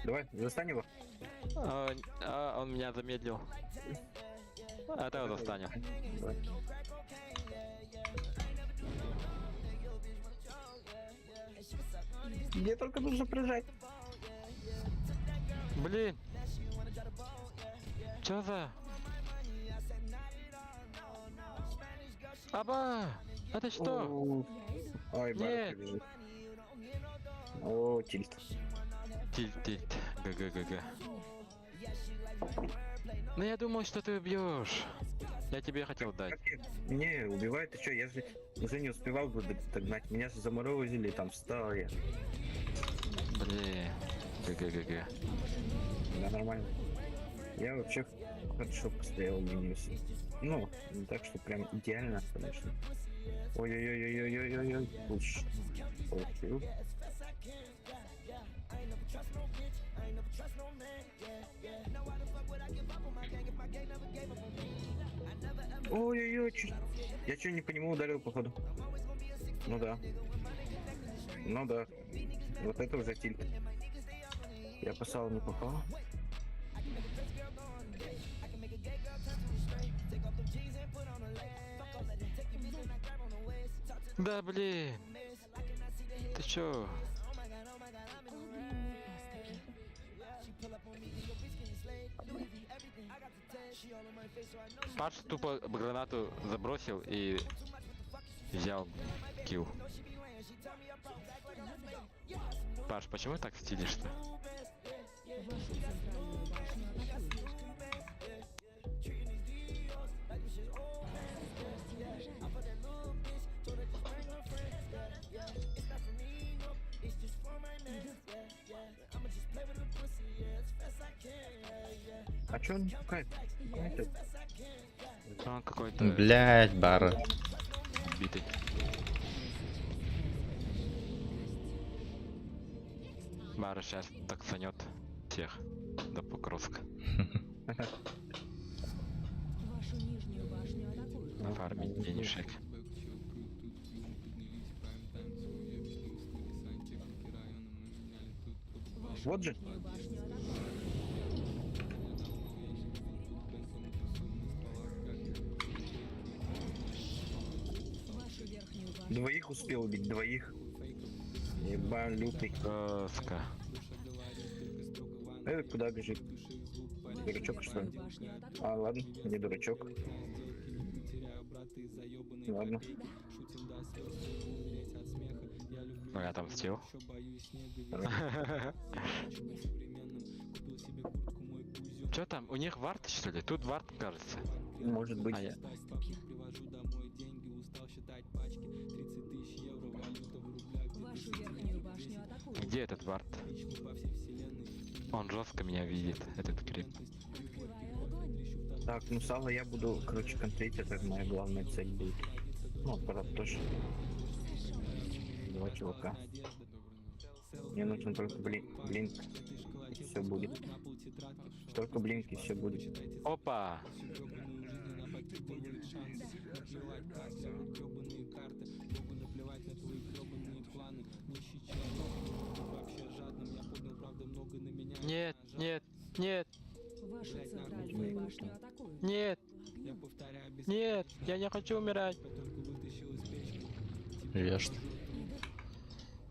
Давай, застань его. А, он меня замедлил. А, давай застанем. Давай. Мне только нужно прижать. Блин! Чё за? Аба! Это что? Ой, Нет. бежит. О, тильт. Тильт, тильт. ГГГГ. Ну я думал, что ты убьешь. Я тебе хотел дать. Не, убивает, ты чё, я же уже не успевал бы догнать. Меня же заморозили, там встал я. Блин. ГГГГ. Да, нормально. Я вообще хорошо постоял линию. Ну, не так, что прям идеально, конечно. Ой-ой-ой-ой-ой-ой-ой. Уж. Получил. Ой-ой-ой, я чё не по нему ударил, походу. Ну да. Ну да. Вот это уже тильт. Я по салу не попал. Да блин. Ты чё? Паш тупо гранату забросил и взял килл. Паш, почему так стилишь-то? А чё он пукает? Пукает Он какой-то Блять, бара. битый. Бара сейчас таксанет всех до Покровска. Вашу нижнюю башню атакуют. Нафармить денежек. Вот же. Нижнюю башню атакуют. Вашу верхнюю башню Двоих успел убить, двоих. Еба, лютый. Жестко. Это куда бежит? Дурачок, что ли? А, ладно, не дурачок. Ладно. Ну я там стил. Чё там? У них вард, что ли? Тут вард, кажется. Может быть. А я... Вашу верхнюю башню атакуют. Где этот вард? Он жестко меня видит, этот крип. Открываю огонь. Так, ну сало я буду, короче, контрить, это моя главная цель будет. Ну, брат тоже. Два чувака. Мне нужен только блинк. И все будет. Только блинк и все будет. Опа! Нет, нет, нет. Вашу центральную башню атакуют. Нет! Нет, я не хочу умирать. Вешт.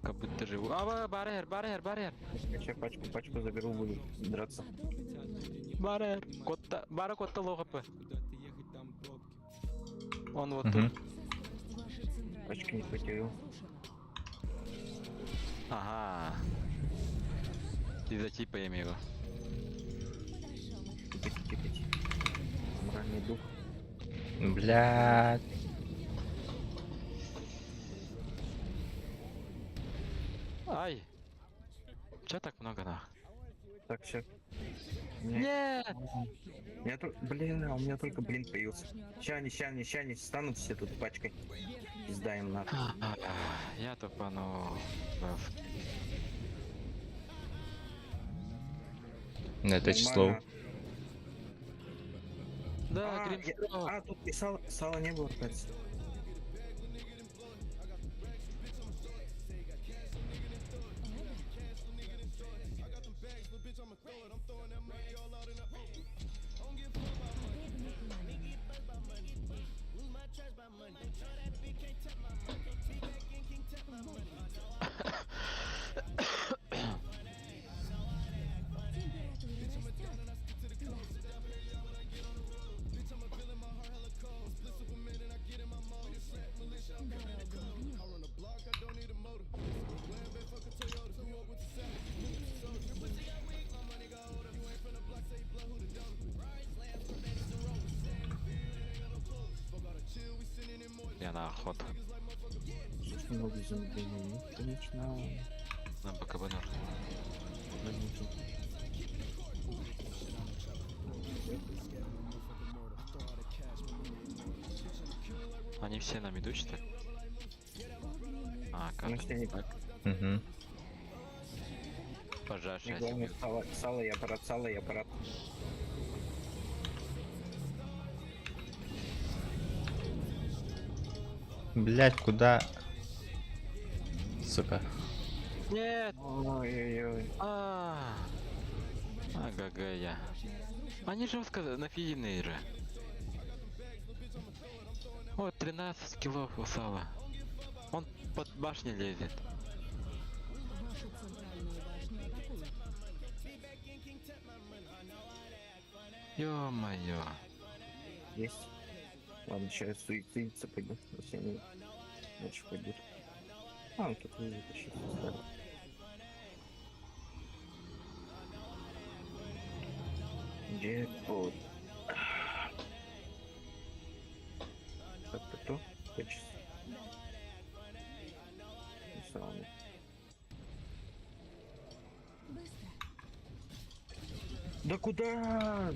Как будто живу. А, барьер, барьер, барьер. Я сейчас пачку, пачку заберу, буду драться. Барьер. Котта, бара котта лоу хп. Он вот Мгм. тут. Ваша центральная Пачки не потерял. разрушена. Ага. И затипаем его. Подожжем их. Типать, типать. Моральный дух. Блядь. Ай! Че так много нах? Так, все. Нет! У меня только, блин, а у меня только блин появился. Ща они, ща они, ща они станут все тут пачкой. Пизда им нахуй. Я тупанул. Это число. Нормально. Да, А, Грим а, тут и сала, сала не было, кажется. Температура растет. Да. Дорогу огню. Я на охоту. Слишком много замедления. Конечно. На БКБ нужно. Они все на миду, что ли? А, как? Ну, все не Так, Угу. пожар Мне сейчас. главное сало, сало и аппарат, сало и аппарат. Блядь, куда? Сука. Нет! Ой-ой-ой. А, а, ГГ я. Они жестко нафиденные же. Вот 13 килов у сала. Он под башню лезет. Вашу центральную башню атакуют. Ё-моё. Есть. Ладно, сейчас суицидиться пойду. Если они дальше пойдут. А, он тут не вытащит. Джекпот. Так, ты кто? Хочешь? Сауна. Быстро. Да куда?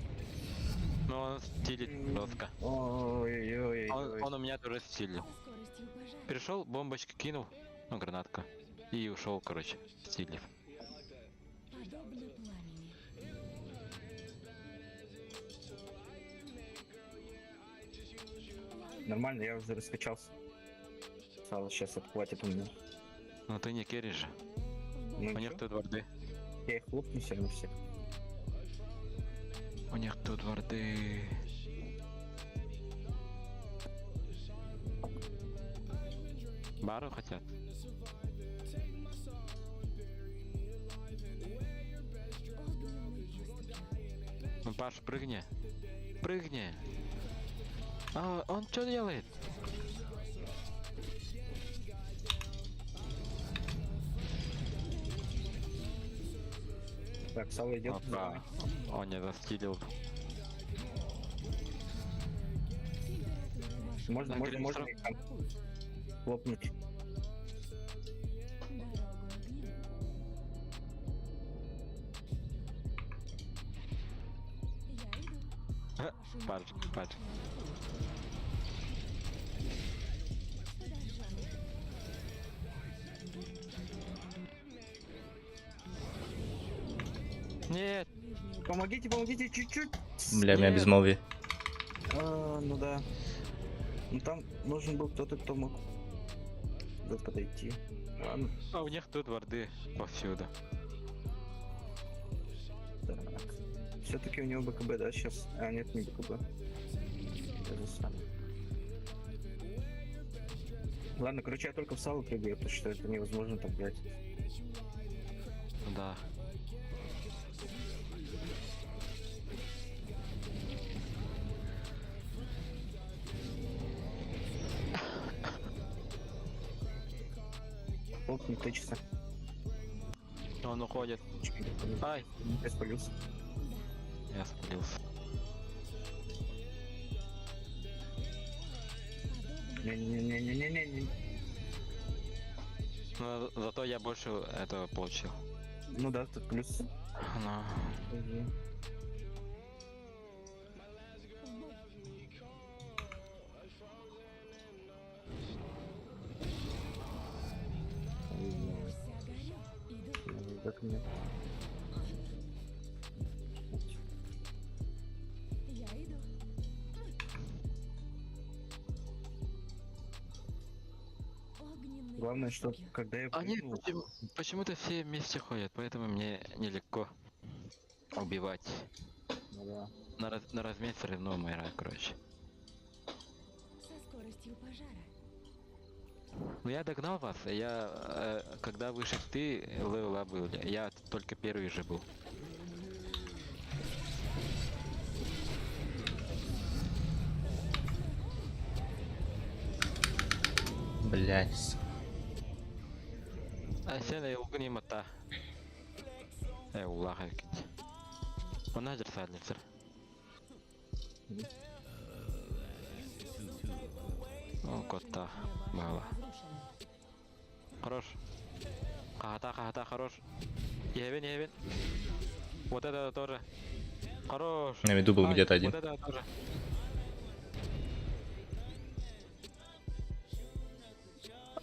Ну он стилит жестко. Ой-ой-ой. Он у меня тоже стилил. Со скоростью пожара. Пришел, бомбочку кинул, ну гранатка. И ушел, короче, стилив. Подобно пламени. Нормально, я уже раскачался. Сало сейчас отхватит у меня. Но ты не керри же. Ну, У них ничего, тут варды. я их хлопну все равно всех. У них тут варды. Бару хотят. Огненной поступью. Ну, Паш, прыгни. Прыгни. А, он что делает? Так, сало идет. Опа. Он не застилил. Температура вашей Можно, Так, можно, можно Грим их там хлопнуть. Дорогу огню. Я иду. Вашу Паш, нижнюю Паш. башню атакуют. Подожжем их. Нет. Нижнюю Помогите, помогите, чуть-чуть. Бля, у меня Нет. безмолвие. А, ну да. Ну там нужен был кто-то, кто мог бы подойти. Ладно. А у них тут варды повсюду. Так. Все-таки у него БКБ, да, сейчас? А, нет, не БКБ. Я застану. Ладно, короче, я только в сало прыгаю, потому что это невозможно так брать. Ну Да. Оп, не тычется. Он уходит. Ай! Я спалился. Я спалился. Не-не-не-не-не-не-не. Но зато я больше этого получил. Ну да, тут плюс. Ну. Мгм. Я вся горю. Иду. Так нет. Я иду. Огненный Главное, что осыпью. когда я Они прыгнул, почему-то все вместе ходят, поэтому мне нелегко убивать. Ну да. На размен все равно умираю, короче. Со скоростью пожара. Ну я догнал вас, я когда выше ты левела был, я только первый же был. Блять. А сен илгын имата. Улаха кит. Она же сайленсер. О, кота мало. Хорош. Кахата, кахата, хорош. Евен, евен. Вот это тоже. Хорош. На виду был Ай, где-то один. Вот это тоже.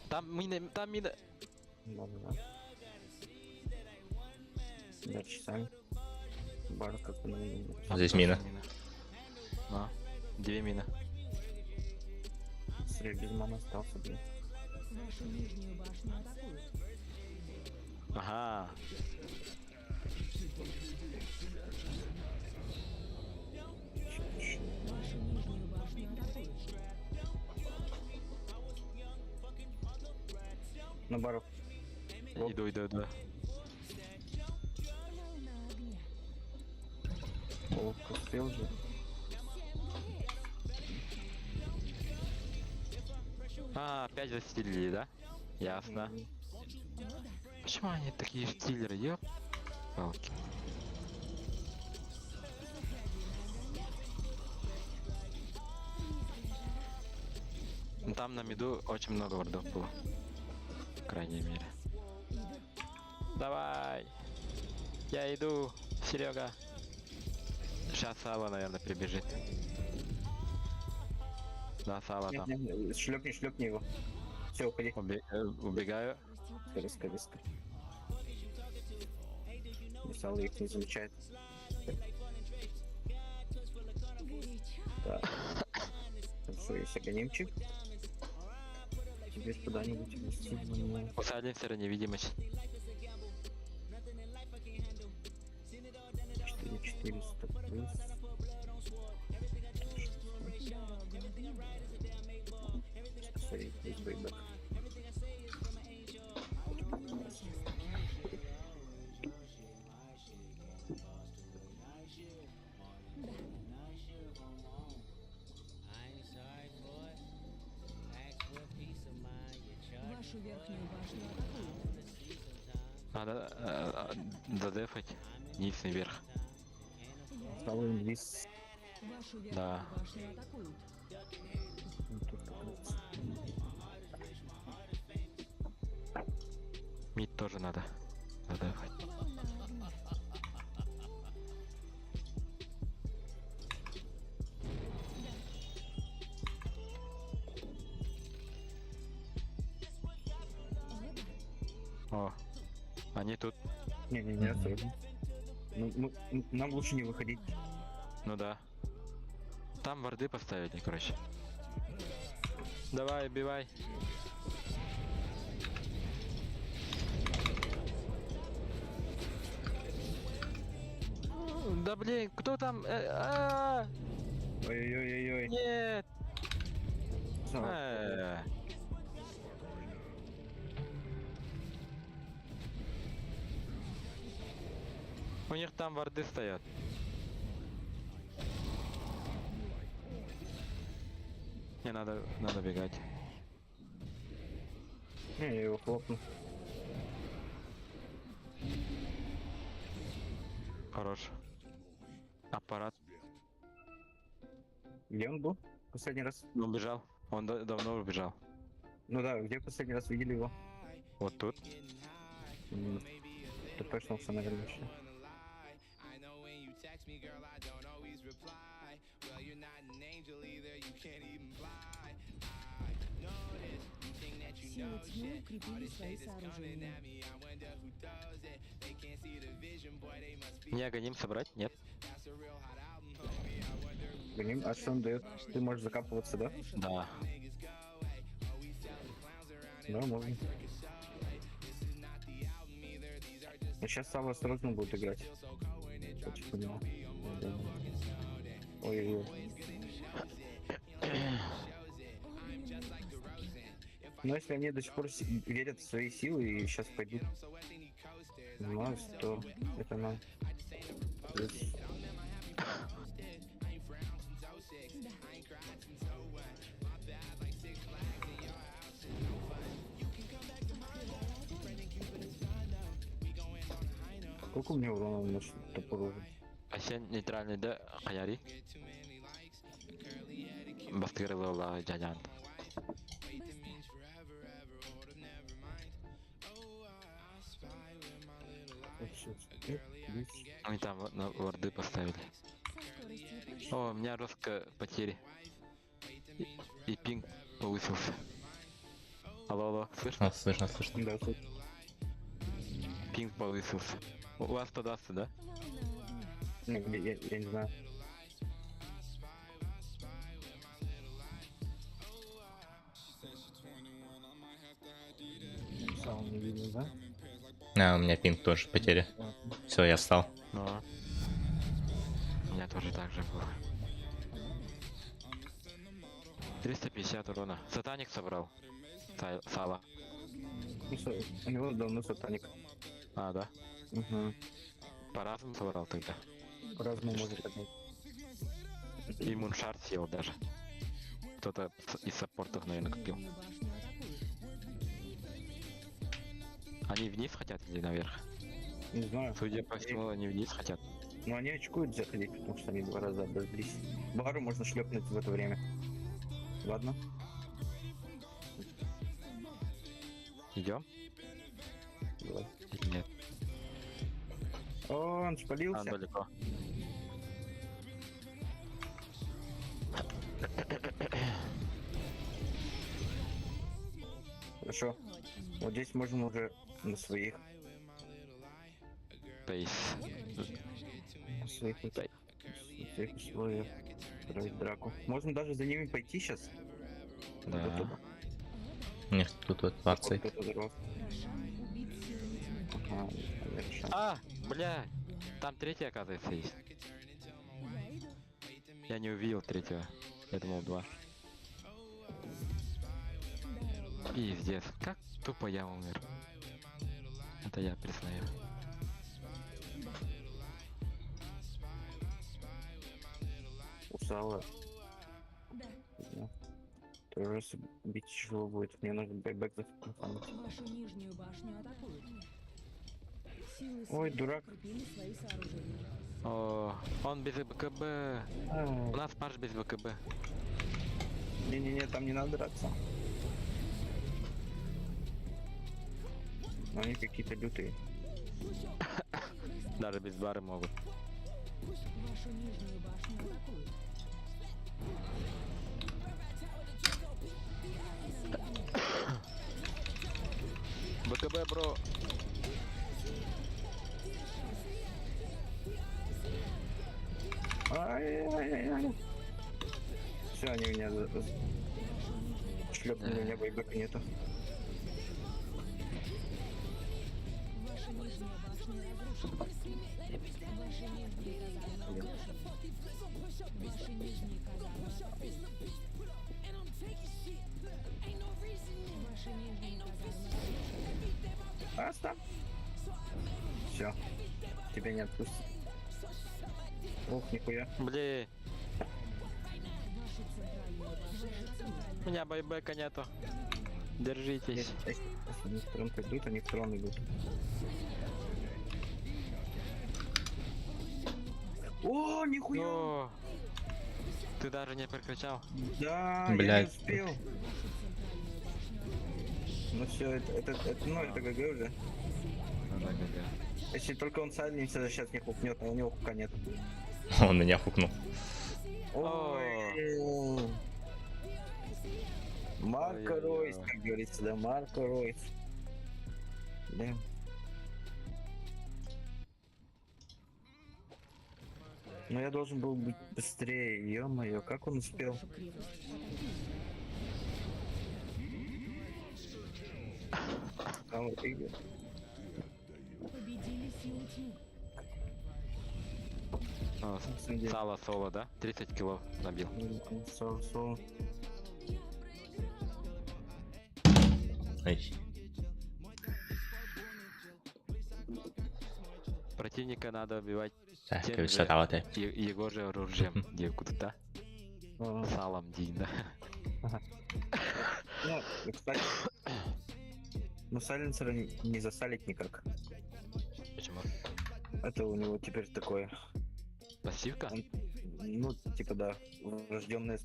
Там мина, там мина. Да, да, да. Дальше сами. Бар как бы на меня. Там Здесь тоже мина. мина. А, две мины. Смотри, без маны остался, блин. Вашу нижнюю башню атакуют. Ага. Вашу нижнюю башню атакуют. На бару. Иду, иду, иду. Волна огня. О, успел же. А, опять застилили, да? Ясно. Почему они такие стиллеры, ёп? Палки. Ну, Там на миду очень много вардов было. В крайней мере. Давай! Я иду, Серега. Сейчас Сава, наверное, прибежит. Да, Сава Нет, там. нет, нет, шлепни, шлепни его. Все, уходи. Убегаю. Скорее, скорее, скорее. Сало их не замечает. Горячо. Так. Хорошо, есть агонимчик. Тебе куда-нибудь вести. У сайленсера невидимость. 4400 плюс. Смотри, плюс buyback. Вашу верхнюю башню атакуют. Надо задефать низ и вверх. Стал инвиз. Вашу верхнюю Да. башню атакуют. Ну, тут как раз. Мид тоже надо задефать. Волна огня. О, они тут. Не-не-не, осторожно. Ну, нам лучше не выходить. Ну да. Там варды поставили, короче. Давай, убивай. Да блин, кто там? А! Ой-ой-ой-ой. Нет! Всё. У них там варды стоят. Не, надо бегать. Не, я его хлопну. Хорош. Аппарат. Где он был? Последний раз? Он убежал. Он давно убежал. Ну да, где последний раз видели его? Вот тут. ТПшнулся, наверное, еще. Силы тьмы укрепили свои сооружения. Не Аганим собрать? Нет. Ганим, а что он дает? Ты можешь закапываться, да? Да. Да, можно. Но сейчас Сава осторожно будет играть. Против него. Да. Ой-ой-ой. Но если они до сих пор верят в свои силы и сейчас пойдут в нас, то это нам. плюс. Сколько у меня урона на топор уже? А сен нейтральный да хаяри? Бастырылы жанян. Они там на варды поставили. О, у меня жестко потери. И пинг повысился. Алло, алло, слышно? А, слышно, слышно. Да, слышно. Пинг повысился. У вас 120, да? Не, я не знаю. Сам не видно, да? А, у меня пинг тоже потери. Все, я встал. Но. У меня тоже так же было. 350 урона. Сатаник собрал. Сало. Ну, у него давно сатаник. А, да? Угу. По-разному собрал тогда. По-разному может поднять. И Муншар съел даже. Кто-то из саппортов, наверное, купил. Они вниз хотят или наверх? Не знаю. Судя по всему, они вниз хотят. Ну они очкуют заходить, потому что они два раза обожглись. Бару можно шлепнуть в это время. Ладно. Идем? Давай. Или нет? О, он спалился. Он далеко. Хорошо. Вот здесь можно уже на своих. Пейс. На своих, на своих условиях строить драку. Можно даже за ними пойти сейчас. Да. У них тут вот 20. Ага, А, бля, там третий, оказывается, есть. Я не увидел третьего. Я думал два. Пиздец, как тупо я умер. Это я признаю. Усала. Да. Тоже бить тяжело будет. Мне нужно buyback зафармить. Вашу нижнюю башню атакуют. Силы Ой, света дурак. укрепили свои сооружения. О, он без БКБ. У нас марш без БКБ. Не-не-не, там не надо драться. Но они какие-то лютые. Даже без бары могут. Вашу нижнюю башню атакуют. БКБ, бро. Ай-яй-яй-яй. Все, они меня шлепнули, у меня байбека нету. Ваша нижняя башня разрушена. Ваши нижние казармы Нижние казармы атакуют. Ваши нижние казармы разрушены. Оставь. Все. Тебя не отпустят. Ох, нихуя. Блин, Вашу центральную башню атакуют. у меня байбека нету. Держитесь. Если они в трон пойдут, они в трон идут. О, нихуя! О, ты даже не прокричал. Да, я не Блядь. успел. Ну все, это, ну, это GG уже. Ну да, GG. Если только он сайленса сейчас не хукнет, а у него хука нет. Он меня хукнул. Ой. Марко Ой-ой-ой. Ройс, как говорится, да, Марко Ройс. Да. Но я должен был быть быстрее, ё-моё, как он успел? Вашу крепость атакуют. Там вот игры. Победили силы тьмы. О, Сало соло, да? 30 кило набил. Соло, соло. Ай. Противника надо убивать Так, тем короче, же давай. его же оружием, девку да? Салом день, да? Ну, кстати, ну сайленсера не засалить никак. Почему? Это у него теперь такое. Пассивка? Он, ну, типа да, врожденная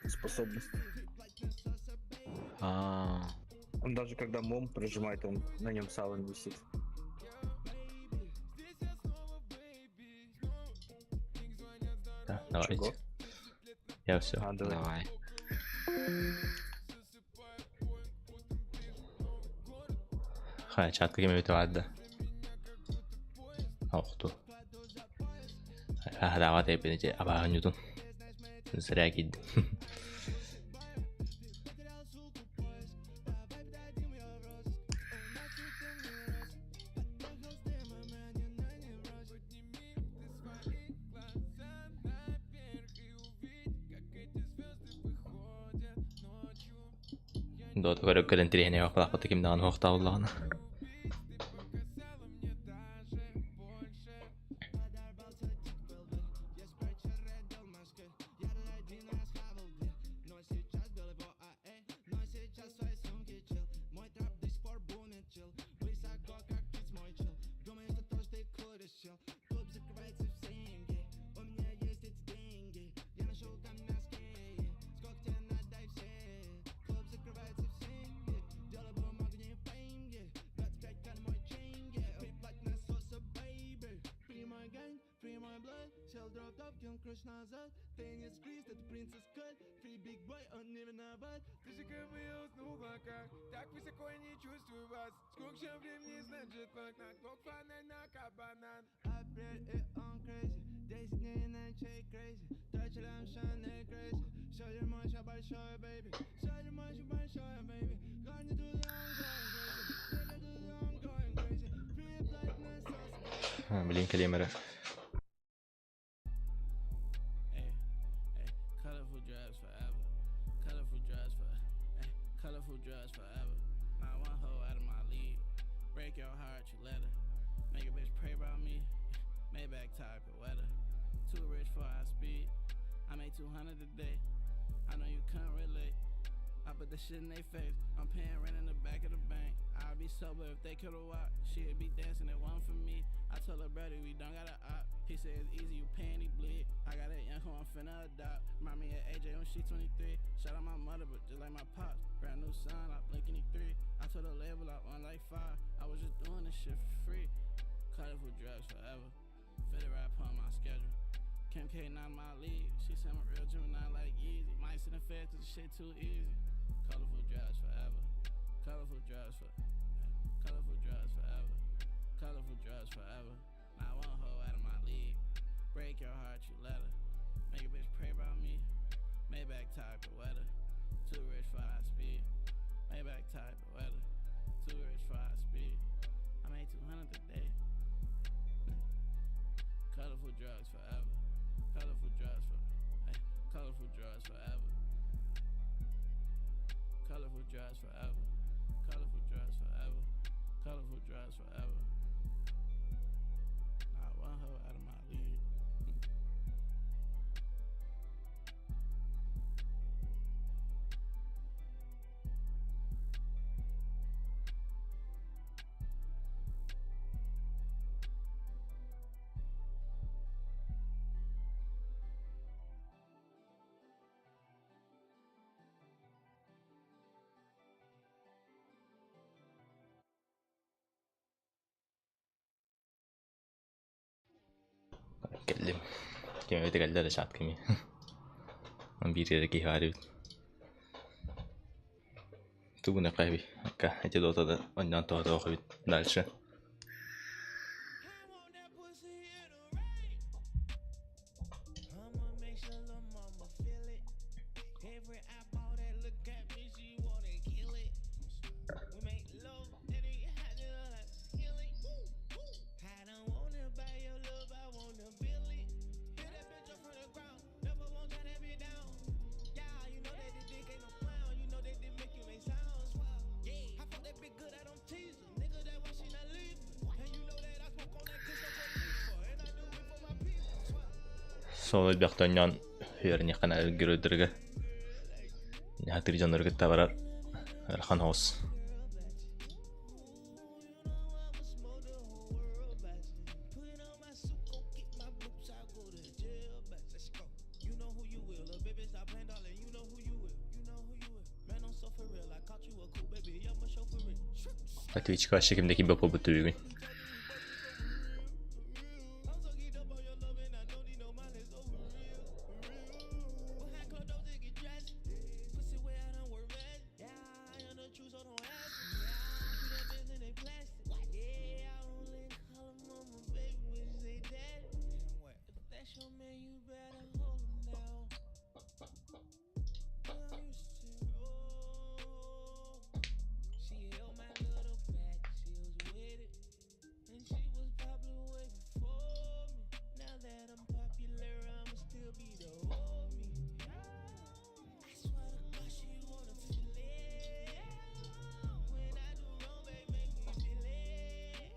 способность. А. Он даже когда мом прожимает, он на нем сало не висит. Да, давайте. Чего? Я все. А, давай. Давай. Хай, чат какими витават, Ох, ту. Давай, ты аба нютон. Зря кид. Дота көрө кэлэн тириһине хаппата кимдаан хуохтауллаҕына. Блин, калимера. Colorful drugs forever. Colorful drugs for, ay, colorful drugs forever. Not one hoe out of my league. Break your heart, you let her. Make a bitch pray about me. Maybach type of weather. Too rich for high speed. I made 200 today. I know you couldn't relate. I put the shit in they face. I'm paying rent in the back of the bank. I'd be sober if they could've walked. She'd be dancing at one for me. I told her brother we don't gotta op. He said it's easy, you pay and he bleed. I got a young who I'm finna adopt. Remind me of AJ when she 23. Shout out my mother, but just like my pops. Brand new son, I blink in three. I told the label I want like five. I was just doing this shit for free. Colorful drugs forever. Fit it right on my schedule. Kim K not my league. She said I'm a real Gemini like Yeezy. Might sit in fed cause the shit too easy. Colorful drugs forever. Colorful drugs for colorful drugs forever. Colorful drugs forever. Not one hoe out of my league. Break your heart, you let her. Make a bitch pray about me. Maybach type of weather. Too rich for high speed. Maybach type of weather. Too rich for high speed. I made 200 today. Colorful drugs forever. Colorful drugs for ay, Colorful drugs forever. Colorful drugs forever. Colorful drugs forever. Colorful drugs forever. I want her out of my league. Кэллим. Ким эбит кэллэ да чат кими. Он биир эрэ киһи баар эбит. Тугун эби Акка эти дотада онньоон тоҕотоох эбит. Дальше. I'ma make sure lil' mama feel it. Every eyeball that look at me, she wanna kill it. We make love and it hot like kill it. I don't wanna buy your love, I wanna build it. Hit that bitch up from the ground, never want that be down. Yeah, you know that the dick ain't no clown. You know that they make you make sounds. Yeah, I fuck that bitch good, I don't tease her. Nigga, that why she not leaving. And you know that I smoke on that kush, I'm a and I do it for my people. Сол элбэхтэ онньоон үөрэннэххинэ геройдарга хатыр дьоннору кытта барар ыарахан оҕус. You know who you will. Lil' baby, stop playing, darling. You know who you will. You know who you will. Man, I'm so for real. I caught you a cool baby. I'ma show for it. Твичка вообще ким да ким буолбут бүгүн. I'm so geeked up on your loving. I don't need no mileage over real. Behind closed doors, it get drastic. Pussy way I done work magic. Yeah, I am the truth, so don't ask me. Yeah, shoot that bitch in they plastic. Yeah, I only call her mama, baby, when she say daddy. If that's your man, you better hold him down. I'm used to roll. She held my little back, she was with it. And she was popular way before me. Now that I'm popular, I'ma still be the old me. I swear to God, she wanna feel it. When I do wrong, babe, make me feel it.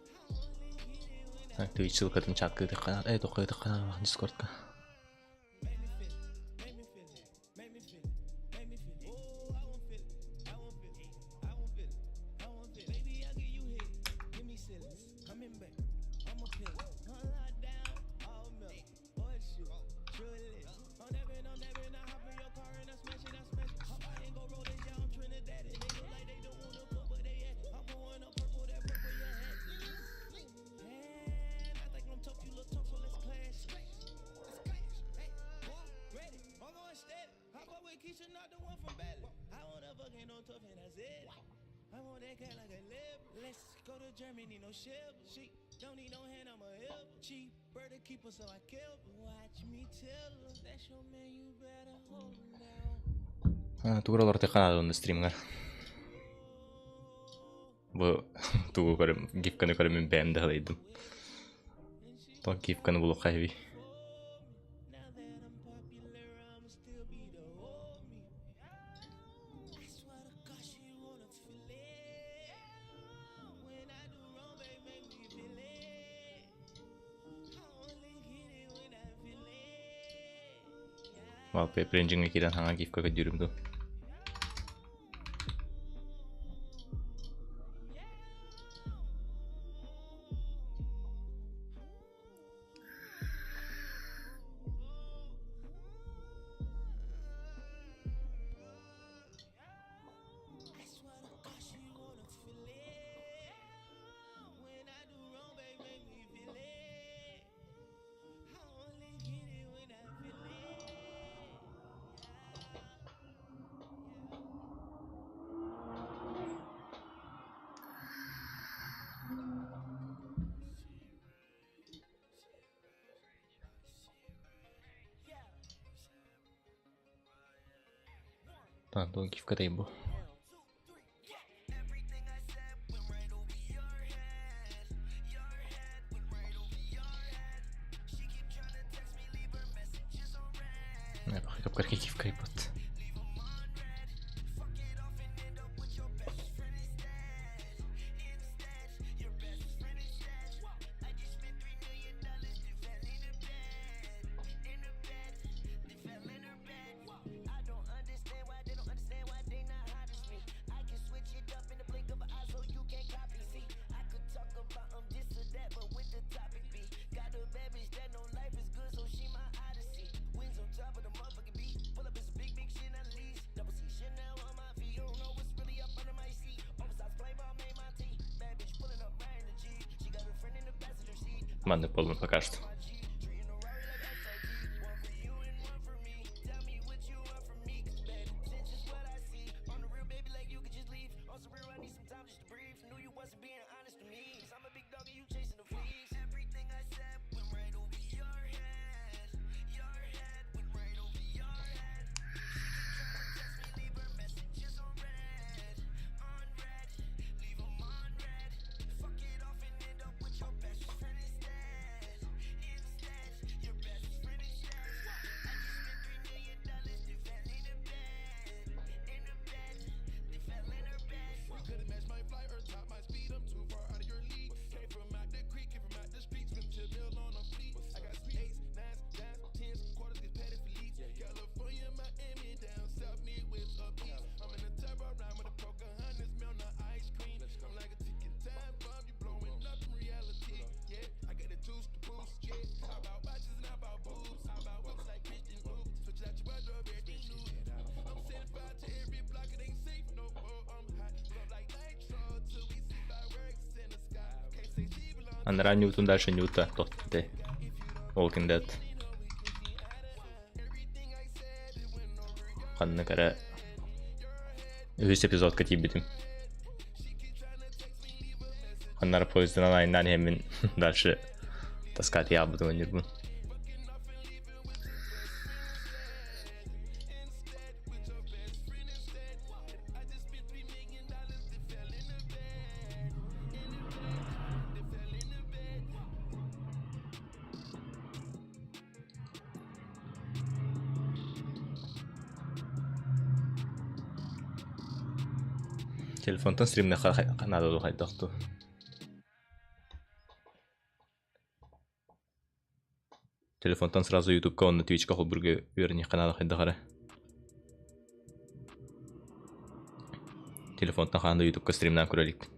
I only get it when I Twitch ссылкатын чатка ыытыахха э туохха ыытыахха Дискордка. Make me feel it, make me feel it, make me feel it, make me feel it. Oh, I won't feel it, I won't feel it, I won't feel it, I won't feel it. Baby, I give you head, give me silly. Coming back, I'm a killer. I'm locked down, all milk, boy shoot, truly. I'm dabbing, I'm dabbing, I hop in your car and I smash it, I smash it. Hop out and go roll it, yeah, I'm Trinidad. And they look like they don't wanna fuck, but they at. I'm pouring up purple, that purple, yeah. And I think I'm tough, you look tough, so let's clash. Let's clash. Hey, boy, ready. I'm going steady. I fuck with Keisha, not the one from Bally. I wanna fuck ain't no tough, and I said it. I want that cat like a leopard. Let's go to Germany, no shiver. She don't need no hand, I'm a helper. She bird to keep her, so I kill her. Watch me tell her that's your man, you better hold him down. Тугур олордоххо наада онно стримҥар. Бу тугу көрөм гифканы көрөммүн бэйэм да ыһылайдым. Тоҕо гифканы булуохха эбий. Now that I'm popular, I'ma still be the old me. I swear to God, she wanna feel it. When I do wrong, babe, make me feel it. I only get it when I feel it. Wallpaper engine киирэн хаҥа гифка көрдүүрүм дуу. I swear to God, she wanna feel it. When I do wrong, babe, make me feel it. I only get it when I feel it. Таан туох гифкатай бу. Everything I said went right over your head. Your head went right over your head. She keep trying to text me, leave her messages on read. Кап-кыракый гифка ыыппыт. Маннык буоллун пока что. Анараа Ньютон дальше Ньюта тохтуте. Walking Dead. Ханнык эрэ үһүс эпизодка тиийбитим. Ханнара поездынан айаннаан иһэммин дальше таскаат ыйаабытым өнньүрбүн. Телефонтан стримнэххэ наада дуу хайдах дуу. Телефонтан сразу ютубка уонна твичка холбуурга үөрэниэххэ наада хайдах эрэ. Телефонтан хаһан да ютубка стримнаан көрө иликпин.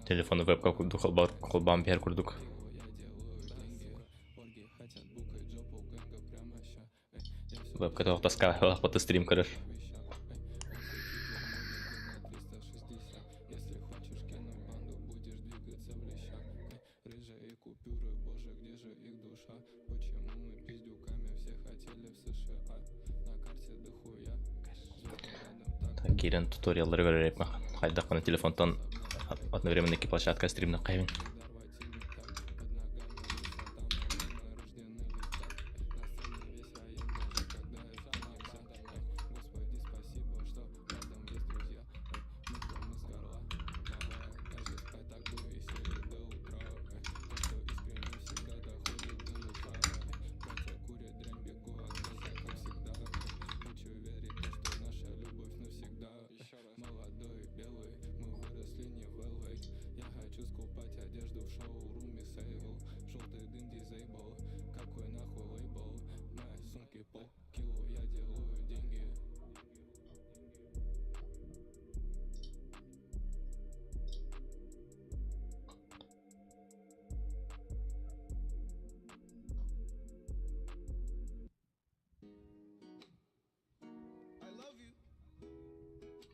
Телефону вебка курдук холбаан биһэр курдук. Вебка тоох таска лахпаты стрим көрөр. Киирэн туториаллары көрөр хайдах гына телефонтан одновременно икки площадка стримнаххайбын.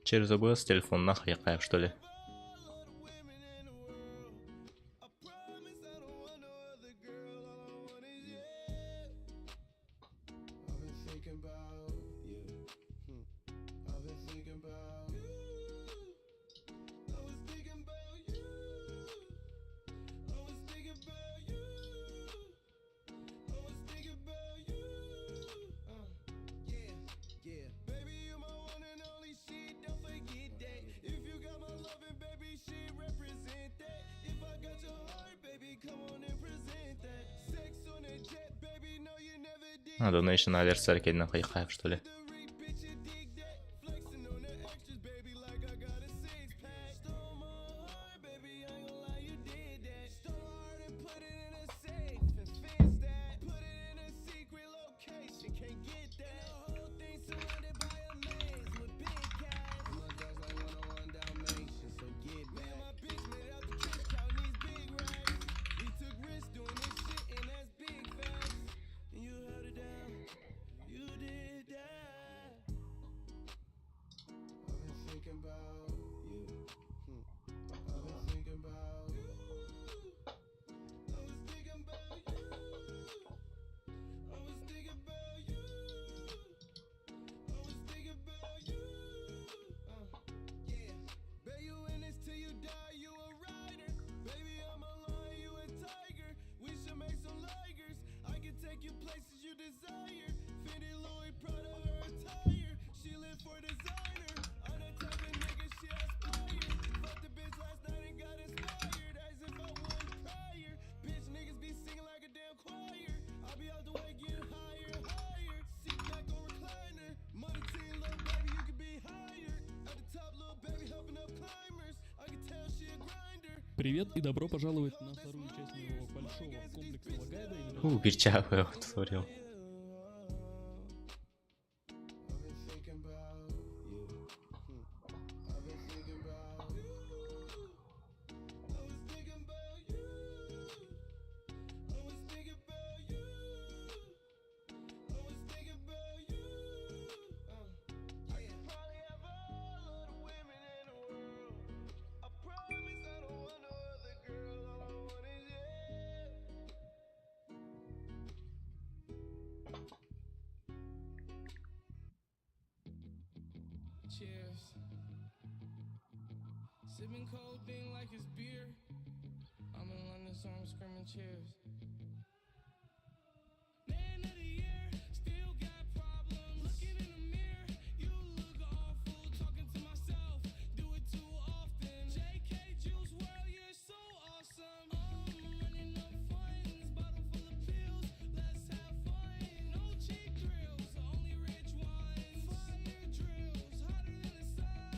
Через OBS телефон нахуй что ли? А, Donation Alerts кэннэ хайхаев, что ли? Привет и добро пожаловать на вторую часть моего большого комплексного гайда. У, перчавый туториал. Cheers. Sipping codeine like it's beer. I'm in London, so I'm screaming cheers. Man of the year, still got problems. Looking in the mirror, you look awful. Talking to myself, do it too often. JK Juice WRLD, you're so awesome. I'm running up funds, bottle full of pills. Let's have fun. No cheap thrills, only rich ones. Fire drills, hotter than the sun.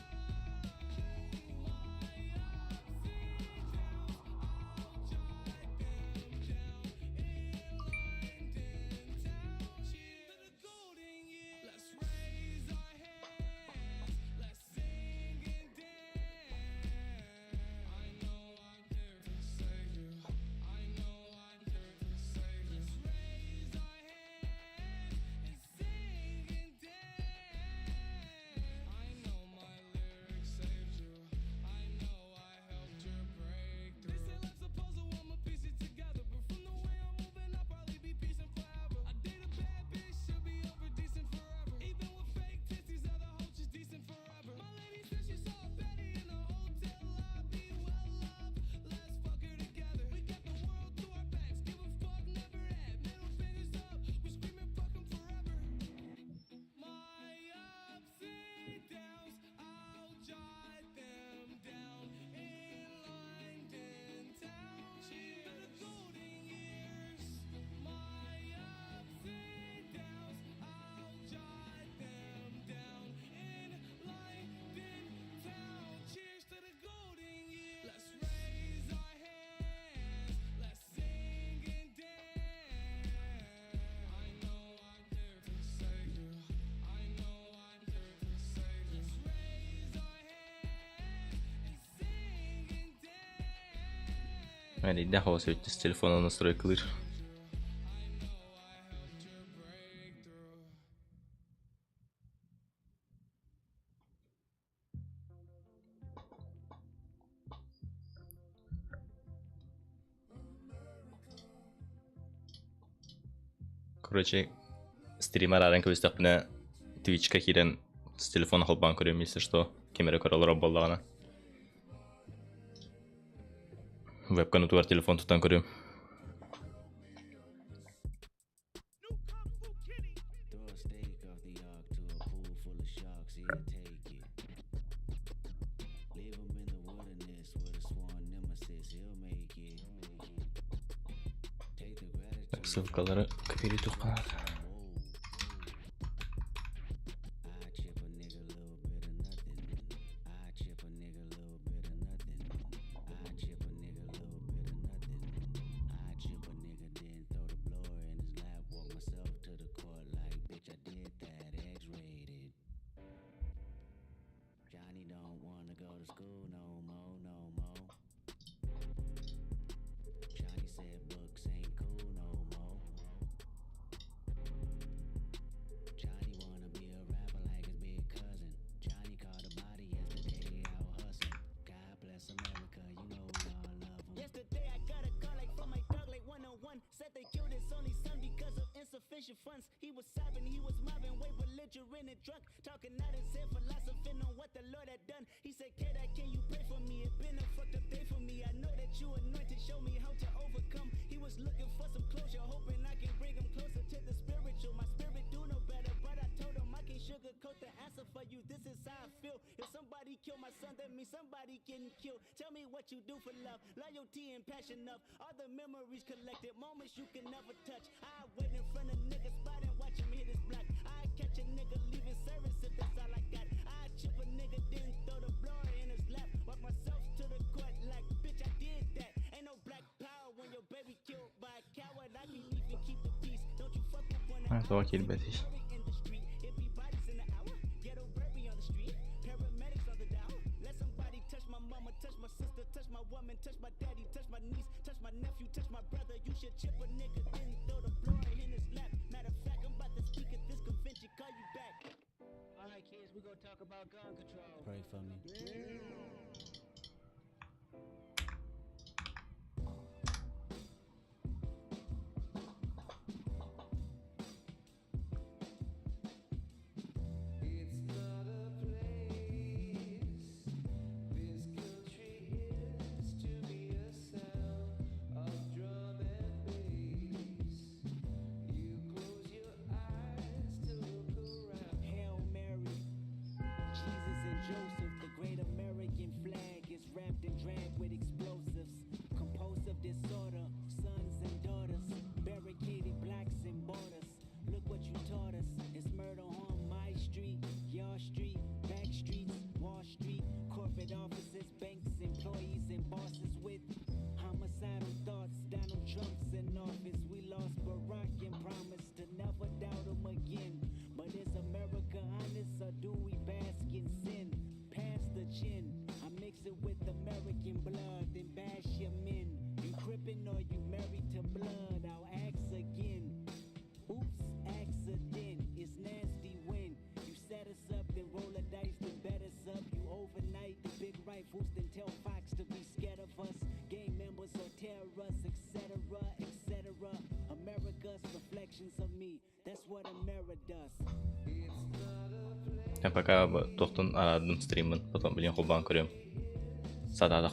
Let's raise our hands, let's sing and dance. I know I'm here to save you. I know I'm here to save you. Let's raise our hands and sing and dance. I know my lyrics saved you. I know I helped your breakthrough. They say life's a puzzle, I'ma piece it together. But from the way I'm moving, I'll probably be piecing forever. I date a bad bitch, she'll be over decent forever. Even with fake tits, these other hoes just decent forever. My lady said she saw a baddie in a hotel lobby. Well, love, let's fuck her together. We got the world to our backs, give a fuck, never that. Middle fingers up, we screaming fuck 'em forever. My ups and downs, I'll jot them down in London town. Cheers to the golden years. My ups and downs, I'll jot them down in London town. Cheers to the golden years. Let's raise our hands, let's sing and dance. I know I'm here to save you. I know I'm here to save you. Let's raise our hands and sing and dance. Эрэйдээх оҕус эбит телефона настройкалыыр. I helped your breakthrough. Короче, стример арен көстөхпүнэ Twitchка киирэн с телефона холбоон көрүөм, если что, ким эрэ көрө олорор буоллаҕына. Вебканы тугар телефон тутан көрүөм. Throw a steak off the ark to a pool full of sharks, he'll take it. Leave him in the wilderness with a sworn nemesis, he'll make it. Take the Так, gratitude ссылкалары копируй. to school no more, no more. Johnny said books ain't cool no more. Johnny wanna be a rapper like his big cousin. Johnny caught a body yesterday out hustling. God bless America, you know we all love 'em. Yesterday I got a call like from my dog like 101. Said they killed his only son because of insufficient funds. He was sobbing, he was mobbing, way belligerent and drunk. Talking out his head, philosophing on what the Lord had done. He said, Kid, can you pray for me? It been a fucked up day for me. I know that you anointed, show me how to overcome. He was looking for some closure, hoping I can bring him closer to the spiritual. My spirit do know better, but I told him I can't sugarcoat the answer for you. This is how I feel. If somebody kill my son, that means somebody getting killed. Tell me what you do for love, loyalty and passion of all the memories collected, moments you can never touch. I wait in front of nigga spot and watch him hit his block. I catch a nigga leaving service if that's all I got. I chip a nigga, then throw the blower in his lap. Walk myself to the court like, bitch, I did that. Ain't no black power when your baby killed by a coward. I can't even keep the peace. Don't you fuck with one А, това киирбэтий. in the street. It be bodies in the hour. Ghetto Burby on the street. Paramedics on the dial. Let somebody touch my mama, touch my sister, touch my woman, touch my daddy, touch my niece, touch my nephew, touch my brother. You should chip a nigga, then throw the blower in his lap. Matter of fact, I'm about to speak at this convention. Call you back. All right, kids, we gonna talk about gun control. Pray for me. It's not a place. This country is to me a sound of drum and bass. You close your eyes to look around. Hail Mary, Jesus and Joseph, the great American flag is wrapped and dragged with explosives. Compulsive disorder, sons and daughters, barricaded blocks and borders. Look what you taught us. It's murder on my street, your street, back streets, Wall Street, corporate offices, banks, employees, and bosses with homicidal thoughts. Donald Trump's in office. We lost Barack and promised to never doubt him again. But is America honest or do we bask in sin? Pass the chin. I mix it with American blood, then bash your men. You crippin' or you married to blood? I'll ask again. Oops, accident. It's nasty when you set us up, then roll the dice, then bet us up. You overnight the big rifles, then tell Fox to be scared of us. Gang members or terrorists, etc., etc. America's reflections of me. That's what America does. Я пока тохтон араардым стриммин, потом билигин холбоон көрүөм. Сатаатах.